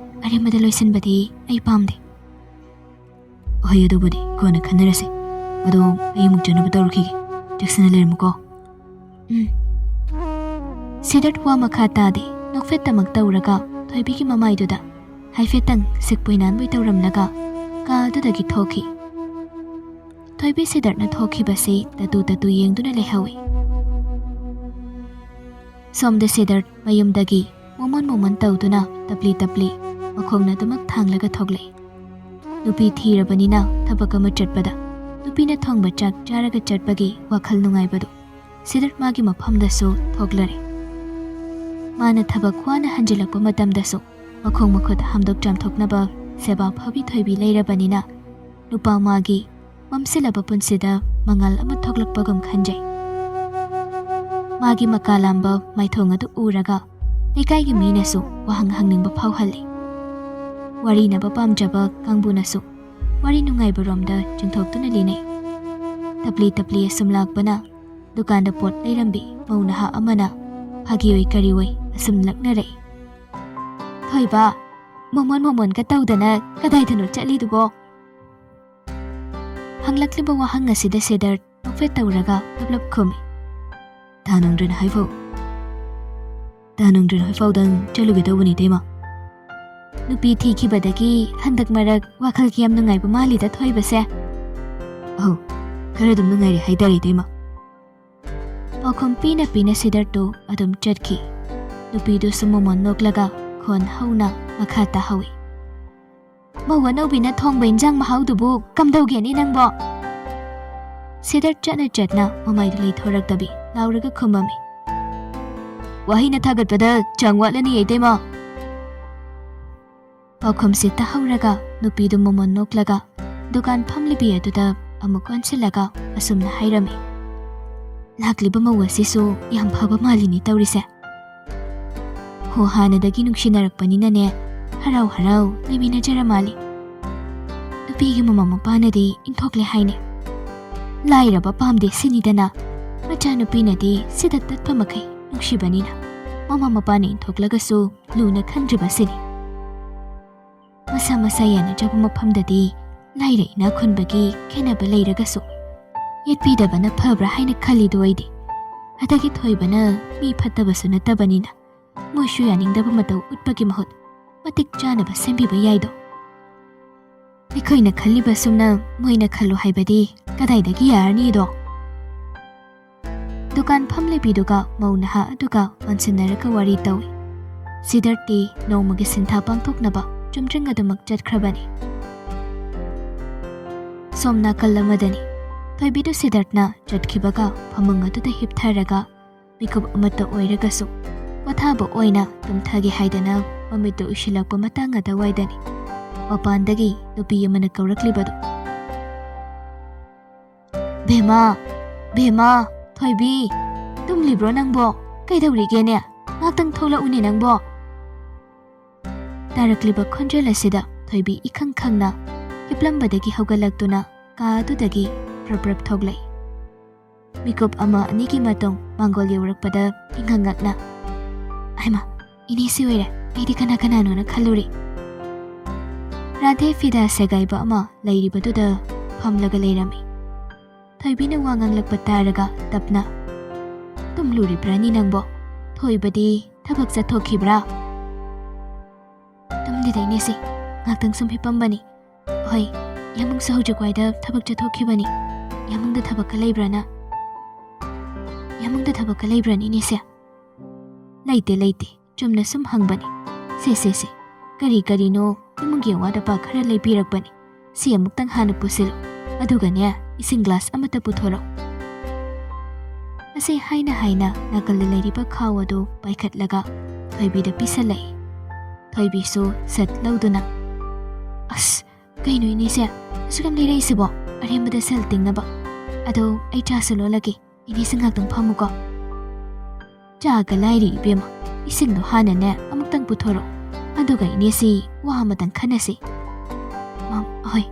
ꯑꯔꯦꯝꯕꯗ ꯂꯣꯏꯁꯤꯟꯕꯗꯤ ꯑꯩ ꯄꯥꯝꯗꯦ꯫" "ꯍꯣꯏ, ꯑꯗꯨꯕꯨꯗꯤ ꯀꯣꯟꯅ ꯈꯟꯅꯔꯁꯦ꯫ ꯑꯗꯣ ꯑꯩ ꯑꯃꯨꯛ ꯆꯠꯅꯕ ꯇꯧꯔꯨꯈꯤꯒꯦ꯫ ꯆꯦꯛꯁꯤꯟꯅ ꯂꯩꯔꯝꯃꯨꯀꯣ꯫" "ꯎꯝ꯫" ꯁꯤꯗꯔꯠ ꯋꯥ ꯃꯈꯥ ꯇꯥꯗꯦ꯫ ꯅꯣꯛꯐꯦꯠꯇꯃꯛ ꯇꯧꯔꯒ ꯊꯣꯏꯕꯤꯒꯤ ꯃꯃꯥꯏꯗꯨꯗ ꯍꯥꯏꯐꯦꯠꯇꯪ ꯁꯤꯛꯄꯣꯏ ꯅꯥꯟꯕꯣꯏ ꯇꯧꯔꯝꯂꯒ ꯀꯥ ꯑꯗꯨꯗꯒꯤ ꯊꯣꯛꯈꯤ꯫ ꯊꯣꯏꯕꯤ ꯁꯤꯗꯔꯠꯅ ꯊꯣꯛꯈꯤꯕꯁꯤ ꯇꯠꯇꯨ ꯇꯠꯇꯨ ꯌꯦꯡꯗꯨꯅ ꯂꯩꯍꯧꯏ꯫ ꯁꯣꯝꯗ ꯁꯤꯗꯔꯠ ꯃꯌꯨꯝꯗꯒꯤ ꯃꯣꯃꯣꯟ ꯃꯣꯃꯣꯟ ꯇꯧꯗꯨꯅ ꯇꯞꯂꯤ ꯇꯞꯂꯤ ꯃꯈꯣꯡꯅ ꯑꯗꯨꯃꯛ ꯊꯥꯡꯂꯒ ꯊꯣꯛꯂꯛꯏ꯫ ꯅꯨꯄꯤ ꯊꯤꯔꯕꯅꯤꯅ ꯊꯕꯛ ꯑꯃ ꯆꯠꯄꯗ ꯅꯨꯄꯤꯅ ꯊꯣꯡꯕ ꯆꯥꯛ ꯆꯥꯔꯒ ꯆꯠꯄꯒꯤ ꯋꯥꯈꯜ ꯅꯨꯡꯉꯥꯏꯕꯗꯨ ꯁꯤꯗꯔꯠ ꯃꯥꯒꯤ ꯃꯐꯝꯗꯁꯨ ꯊꯣꯛꯂꯔꯦ꯫ ꯃꯥꯅ ꯊꯕꯛ ꯋꯥꯅ ꯍꯟꯖꯤꯜꯂꯛꯄ ꯃꯇꯝꯗꯁꯨ ꯃꯈꯣꯡ ꯃꯈꯨꯠ ꯍꯥꯝꯗꯣꯛ ꯆꯥꯝꯊꯣꯛꯅꯕ ꯁꯦꯕꯥ ꯐꯕꯤ ꯊꯣꯏꯕꯤ ꯂꯩꯔꯕꯅꯤꯅ ꯅꯨꯄꯥ ꯃꯥꯒꯤ ꯃꯝꯁꯤꯜꯂꯕ ꯄꯨꯟꯁꯤꯗ ꯃꯉꯥꯜ ꯑꯃ ꯊꯣꯛꯂꯛꯄꯒꯨꯝ ꯈꯟꯖꯩ꯫ ꯃꯥꯒꯤ ꯃꯀꯥ ꯂꯥꯝꯕ ꯃꯥꯏꯊꯣꯡ ꯑꯗꯨ ꯎꯔꯒ ꯂꯩꯀꯥꯏꯒꯤ ꯃꯤꯅꯁꯨ ꯋꯥꯍꯪ ꯍꯪꯅꯤꯡꯕ ꯐꯥꯎꯍꯜꯂꯤ꯫ ꯋꯥꯔꯤꯅꯕ ꯄꯥꯝꯖꯕ ꯀꯥꯡꯕꯨꯅꯁꯨ ꯋꯥꯔꯤ ꯅꯨꯡꯉꯥꯏꯕꯔꯣꯝꯗ ꯆꯤꯡꯊꯣꯛꯇꯨꯅ ꯂꯤꯅꯩ꯫ ꯇꯞꯂꯤ ꯇꯞꯂꯤ ꯑꯁꯨꯝ ꯂꯥꯛꯄꯅ ꯗꯨꯀꯥꯟꯗ ꯄꯣꯠ ꯂꯩꯔꯝꯕꯤ ꯃꯧ ꯅꯍꯥ ꯑꯃꯅ ꯐꯥꯒꯤ ꯑꯣꯏ ꯀꯔꯤ ꯑꯣꯏ ꯑꯁꯨꯝ ꯂꯛꯅꯔꯛꯏ꯫ "ꯊꯣꯏꯕ, ꯃꯣꯃꯣꯟ ꯃꯣꯃꯣꯟꯒ ꯇꯧꯗꯅ ꯀꯗꯥꯏꯗꯅꯣ ꯆꯠꯂꯤꯗꯨꯕꯣ?" ꯍꯪꯂꯛꯂꯤꯕ ꯋꯥꯍꯪ ꯑꯁꯤꯗ ꯁꯦꯗꯔ ꯅꯣꯛꯐꯦꯠ ꯇꯧꯔꯒ ꯂꯞ ꯂꯞ ꯈꯨꯝꯃꯤ꯫ ꯇꯥꯅꯨꯡꯗ꯭ꯔꯟ ꯍꯥꯏꯐꯥꯎ, ꯇꯥꯅꯨꯡꯗ꯭ꯔꯟ ꯍꯥꯏꯐꯥꯎꯗꯪ ꯆꯠꯂꯨꯒꯦ ꯇꯧꯕꯅꯤ, ꯏꯇꯩꯃ꯫ ꯅꯨꯄꯤ ꯊꯤꯈꯤꯕꯗꯒꯤ ꯍꯟꯗꯛ ꯃꯔꯛ ꯋꯥꯈꯜ ꯀꯌꯥꯝ ꯅꯨꯡꯉꯥꯏꯕ ꯃꯥꯜꯂꯤꯗ ꯊꯣꯏꯕꯁꯦ꯫ ꯑꯧ, ꯈꯔ ꯑꯗꯨꯝ ꯅꯨꯡꯉꯥꯏꯔꯦ ꯍꯥꯏꯇꯥꯔꯦ, ꯏꯇꯩꯃ꯫ ꯄꯥꯎꯈꯨꯝ ꯄꯤꯅ ꯄꯤꯅ ꯁꯤꯗꯔꯇꯨ ꯑꯗꯨꯝ ꯆꯠꯈꯤ꯫ ꯅꯨꯄꯤꯗꯨꯁꯨ ꯃꯃꯣꯟ ꯅꯣꯛꯂꯒ ꯈꯣꯟ ꯍꯧꯅ ꯃꯈꯥ ꯇꯥꯍꯧꯏ꯫ "ꯃꯧ ꯑꯅꯧꯕꯤꯅ ꯊꯣꯡꯕ ꯏꯟꯖꯥꯡ ꯃꯍꯥꯎꯗꯨꯕꯨ ꯀꯝꯗꯧꯒꯦꯅꯦ ꯅꯪꯕꯣ?" ꯁꯤꯗꯔ ꯆꯠꯅ ꯆꯠꯅ ꯃꯃꯥꯏꯗꯨ ꯂꯩꯊꯣꯔꯛꯇꯕꯤ ꯂꯥꯎꯔꯒ ꯈꯨꯝꯃꯝꯃꯤ꯫ "ꯋꯥꯍꯩꯅ ꯊꯥꯒꯠꯄꯗ ꯆꯥꯡ ꯋꯥꯠꯂꯅꯤ, ꯏꯇꯩꯃ!" ꯄꯥꯎꯈꯨꯝꯁꯤ ꯇꯥꯍꯧꯔꯒ ꯅꯨꯄꯤꯗꯨ ꯃꯃꯣꯟ ꯅꯣꯛꯂꯒ ꯗꯨꯀꯥꯟ ꯐꯝꯂꯤꯕꯤ ꯑꯗꯨꯗ ꯑꯃꯨꯛ ꯑꯣꯟꯁꯤꯜꯂꯒ ꯑꯁꯨꯝꯅ ꯍꯥꯏꯔꯝꯃꯤ꯫ "ꯂꯥꯛꯂꯤꯕ ꯃꯧ ꯑꯁꯤꯁꯨ ꯌꯥꯝ ꯐꯕ ꯃꯥꯜꯂꯤꯅꯤ ꯇꯧꯔꯤꯁꯦ꯫ ꯍꯣ, ꯍꯥꯟꯅꯗꯒꯤ ꯅꯨꯡꯁꯤꯅꯔꯛꯄꯅꯤꯅꯅꯦ, ꯍꯔꯥꯎ ꯍꯔꯥꯎ ꯂꯩꯃꯤꯟꯅꯖꯔ ꯃꯥꯜꯂꯤ꯫ ꯅꯨꯄꯤꯒꯤ ꯃꯃꯥ ꯃꯄꯥꯅꯗꯤ ꯏꯟꯊꯣꯛꯂꯦ ꯍꯥꯏꯅꯦ꯫ ꯂꯥꯏꯔꯕ ꯄꯥꯝꯗꯦ ꯁꯤꯅꯤꯗꯅ, ꯃꯆꯥꯅꯨꯄꯤꯅꯗꯤ ꯁꯤꯗ ꯇꯠꯄ ꯃꯈꯩ ꯅꯨꯡꯁꯤꯕꯅꯤꯅ, ꯃꯃꯥ ꯃꯄꯥꯅ ꯏꯟꯊꯣꯛꯂꯒꯁꯨ ꯂꯨꯅ ꯈꯟꯗ꯭ꯔꯤꯕ ꯁꯤꯅꯤ꯫ ꯃꯁꯥ ꯃꯁꯥ ꯌꯥꯅꯖꯕ ꯃꯐꯝꯗꯗꯤ ꯂꯥꯏꯔ ꯏꯅꯥꯛ ꯈꯨꯟꯕꯒꯤ ꯈꯦꯠꯅꯕ ꯂꯩꯔꯒꯁꯨ, ꯌꯦꯠꯄꯤꯗꯕꯅ ꯐꯕ꯭ꯔꯥ ꯍꯥꯏꯅ ꯈꯜꯂꯤꯗꯣ ꯑꯩꯗꯤ꯫ ꯑꯗꯒꯤ ꯊꯣꯏꯕꯅ ꯃꯤ ꯐꯠꯇꯕꯁꯨ ꯅꯠꯇꯕꯅꯤꯅ, ꯃꯣꯏꯁꯨ ꯌꯥꯅꯤꯡꯗꯕ ꯃꯇꯧ ꯎꯠꯄꯒꯤ ꯃꯍꯨꯠ ꯃꯇꯤꯛ ꯆꯥꯅꯕ ꯁꯦꯝꯕꯤꯕ ꯌꯥꯏꯗꯣ꯫ ꯑꯩꯈꯣꯏꯅ ꯈꯜꯂꯤꯕ ꯁꯨꯝꯅ ꯃꯣꯏꯅ ꯈꯜꯂꯨ ꯍꯥꯏꯕꯗꯤ ꯀꯗꯥꯏꯗꯒꯤ ꯌꯥꯔꯅꯤꯗꯣ?" ꯗꯨꯀꯥꯟ ꯐꯝꯂꯤꯕꯤꯗꯨꯒ ꯃꯧ ꯅꯍꯥ ꯑꯗꯨꯒ ꯑꯣꯟꯁꯤꯟꯅꯔꯒ ꯋꯥꯔꯤ ꯇꯧꯏ꯫ ꯁꯤꯗꯔꯇꯤ ꯅꯣꯡꯃꯒꯤ ꯁꯤꯟꯊꯥ ꯄꯥꯡꯊꯣꯛꯅꯕ ꯆꯨꯝꯗ꯭ꯔꯤꯡ ꯑꯗꯨꯃꯛ ꯆꯠꯈ꯭ꯔꯕꯅꯤ꯫ ꯁꯣꯝ ꯅꯥꯀꯜ ꯑꯃꯗꯅꯤ꯫ ꯊꯣꯏꯕꯤꯗꯨ ꯁꯤꯗꯔꯠꯅ ꯆꯠꯈꯤꯕꯒ ꯐꯃꯨꯡ ꯑꯗꯨꯗ ꯍꯤꯞꯊꯔꯒ ꯃꯤꯀꯨꯞ ꯑꯃꯠꯇ ꯑꯣꯏꯔꯒꯁꯨ ꯄꯣꯊꯥꯕ ꯑꯣꯏꯅ ꯇꯨꯝꯊꯒꯦ ꯍꯥꯏꯗꯅ ꯃꯃꯤꯠꯇꯨ ꯎꯏꯁꯤꯜꯂꯛꯄ ꯃꯇꯥꯡ ꯑꯗꯨꯋꯥꯏꯗꯅꯤ ꯃꯄꯥꯟꯗꯒꯤ ꯅꯨꯄꯤ ꯑꯃꯅ ꯀꯧꯔꯛꯂꯤꯕꯗꯨ꯫ "ꯕꯦꯝꯃ, ꯕꯦꯝꯃ, ꯊꯣꯏꯕꯤ, ꯇꯨꯝꯂꯤꯕ꯭ꯔꯣ ꯅꯪꯕꯣ? ꯀꯩꯗꯧꯔꯤꯒꯦꯅꯦ? ꯉꯥꯛꯇꯪ ꯊꯣꯛꯂꯛꯎꯅꯦ ꯅꯪꯕꯣ!" ꯇꯥꯔꯛꯂꯤꯕ ꯈꯣꯟꯖꯦꯜ ꯑꯁꯤꯗ ꯊꯣꯏꯕꯤ ꯏꯈꯪ ꯈꯪꯅ ꯍꯤꯞꯂꯝꯕꯗꯒꯤ ꯍꯧꯒꯠꯂꯛꯇꯨꯅ ꯀꯥ ꯑꯗꯨꯗꯒꯤ ꯄ꯭ꯔꯞ ꯄ꯭ꯔꯞ ꯊꯣꯛꯂꯛꯏ꯫ ꯃꯤꯀꯨꯞ ꯑꯃ ꯑꯅꯤꯒꯤ ꯃꯇꯨꯡ ꯃꯥꯡꯒꯣꯜ ꯌꯧꯔꯛꯄꯗ ꯏꯉꯛ ꯉꯛꯅ, "ꯍꯩꯃꯥ, ꯏꯅꯦꯁꯤ ꯑꯣꯏꯔꯦ, ꯑꯩꯗꯤ ꯀꯅꯥ ꯀꯅꯥꯅꯣꯅ ꯈꯜꯂꯨꯔꯦ꯫" ꯔꯥꯙꯦ ꯐꯤꯗꯥ ꯁꯦꯒꯥꯏꯕ ꯑꯃ ꯂꯩꯔꯤꯕꯗꯨꯗ ꯐꯝꯂꯒ ꯂꯩꯔꯝꯃꯤ꯫ ꯊꯣꯏꯕꯤꯅ ꯋꯥ ꯉꯥꯡꯂꯛꯄ ꯇꯥꯔꯒ ꯇꯞꯅ, ꯂꯨꯔꯤꯕ꯭ꯔꯥꯅꯤ ꯅꯪꯕꯣ? ꯊꯣꯏꯕꯗꯤ ꯊꯕꯛ ꯆꯠꯊꯣꯛꯈꯤꯕ꯭ꯔꯥ? ꯇꯨꯝꯗꯦꯗ ꯏꯅꯦꯁꯦ, ꯉꯥꯛꯇꯪ ꯁꯨꯝ ꯍꯤꯞꯄꯝꯕꯅꯤ꯫ ꯍꯣꯏ, ꯌꯥꯃꯨꯡꯁꯨ ꯍꯧꯖꯤꯛ ꯋꯥꯏꯗ ꯊꯕꯛ ꯆꯠꯊꯣꯛꯈꯤꯕꯅꯤ꯫ ꯌꯥꯃꯨꯡꯗ ꯊꯕꯛꯀ ꯂꯩꯕ꯭ꯔꯥꯅ? ꯌꯥꯃꯨꯡꯗ ꯊꯕꯛꯀ ꯂꯩꯕ꯭ꯔꯥꯅꯤ ꯏꯅꯦꯁꯦ? ꯂꯩꯇꯦ, ꯂꯩꯇꯦ꯫ ꯆꯨꯝꯅ ꯁꯨꯝ ꯍꯪꯕꯅꯤ꯫ ꯁꯦ, ꯁꯦ, ꯁꯦ꯫ ꯀꯔꯤ ꯀꯔꯤꯅꯣ ꯏꯃꯨꯡꯒꯤ ꯑꯋꯥꯠ ꯑꯄꯥ ꯈꯔ ꯂꯩꯕꯤꯔꯛꯄꯅꯤ꯫ ꯁꯤ ꯑꯃꯨꯛꯇꯪ ꯍꯥꯟꯅ ꯄꯨꯁꯤꯜꯂꯨ꯫ ꯑꯗꯨꯒꯅꯦ, ꯏꯁꯤꯡ ꯒ꯭ꯂꯥꯁ ꯑꯃꯠꯇ ꯄꯨꯊꯣꯔꯛꯎ꯫ ꯑꯁꯤ ꯍꯥꯏꯅ ꯍꯥꯏꯅ ꯅꯥꯀꯜꯗ ꯂꯩꯔꯤꯕ ꯈꯥꯎ ꯑꯗꯨ ꯄꯥꯏꯈꯠꯂꯒ ꯊꯣꯏꯕꯤꯗ ꯄꯤꯁꯜꯂꯛꯏ꯫ ꯊꯣꯏꯕꯤꯁꯨ ꯁꯠ ꯂꯧꯗꯨꯅ, "ꯑꯁ, ꯀꯩꯅꯣ ꯏꯅꯦꯁꯦ? ꯑꯁꯨꯛ ꯌꯥꯝ ꯂꯩꯔꯛꯏꯁꯤꯕꯣ? ꯑꯔꯦꯝꯕꯗ ꯁꯦꯜ ꯇꯤꯡꯅꯕ꯫ ꯑꯗꯣ ꯑꯩ ꯆꯥꯁꯨ ꯂꯣꯜꯂꯒꯦ꯫ ꯏꯅꯦꯁꯦ ꯉꯥꯛꯇꯪ ꯐꯝꯃꯨꯀꯣ꯫" "ꯆꯥꯒ ꯂꯥꯏꯔꯤ ꯏꯕꯦꯝꯃ, ꯏꯁꯤꯡꯗꯣ ꯍꯥꯟꯅꯅꯦ ꯑꯃꯨꯛꯇꯪ ꯄꯨꯊꯣꯔꯛꯑꯣ, ꯑꯗꯨꯒ ꯏꯅꯦꯁꯤ ꯋꯥ ꯑꯃꯇꯪ ꯈꯟꯅꯁꯤ꯫" "ꯃꯝ, ꯍꯣꯏ꯫"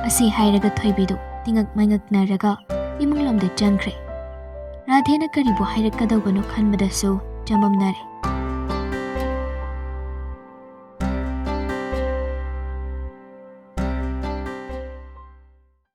ꯑꯁꯤ ꯍꯥꯏꯔꯒ ꯊꯣꯏꯕꯤꯗꯨ ꯇꯤꯉꯛ ꯃꯩꯉꯛꯅꯔꯒ ꯏꯃꯨꯡꯂꯣꯝꯗ ꯆꯪꯈ꯭ꯔꯦ꯫ ꯔꯥꯙꯦꯅ ꯀꯔꯤꯕꯨ ꯍꯥꯏꯔꯛꯀꯗꯧꯕꯅꯣ ꯈꯟꯕꯗꯁꯨ ꯆꯃꯝꯅꯔꯦ꯫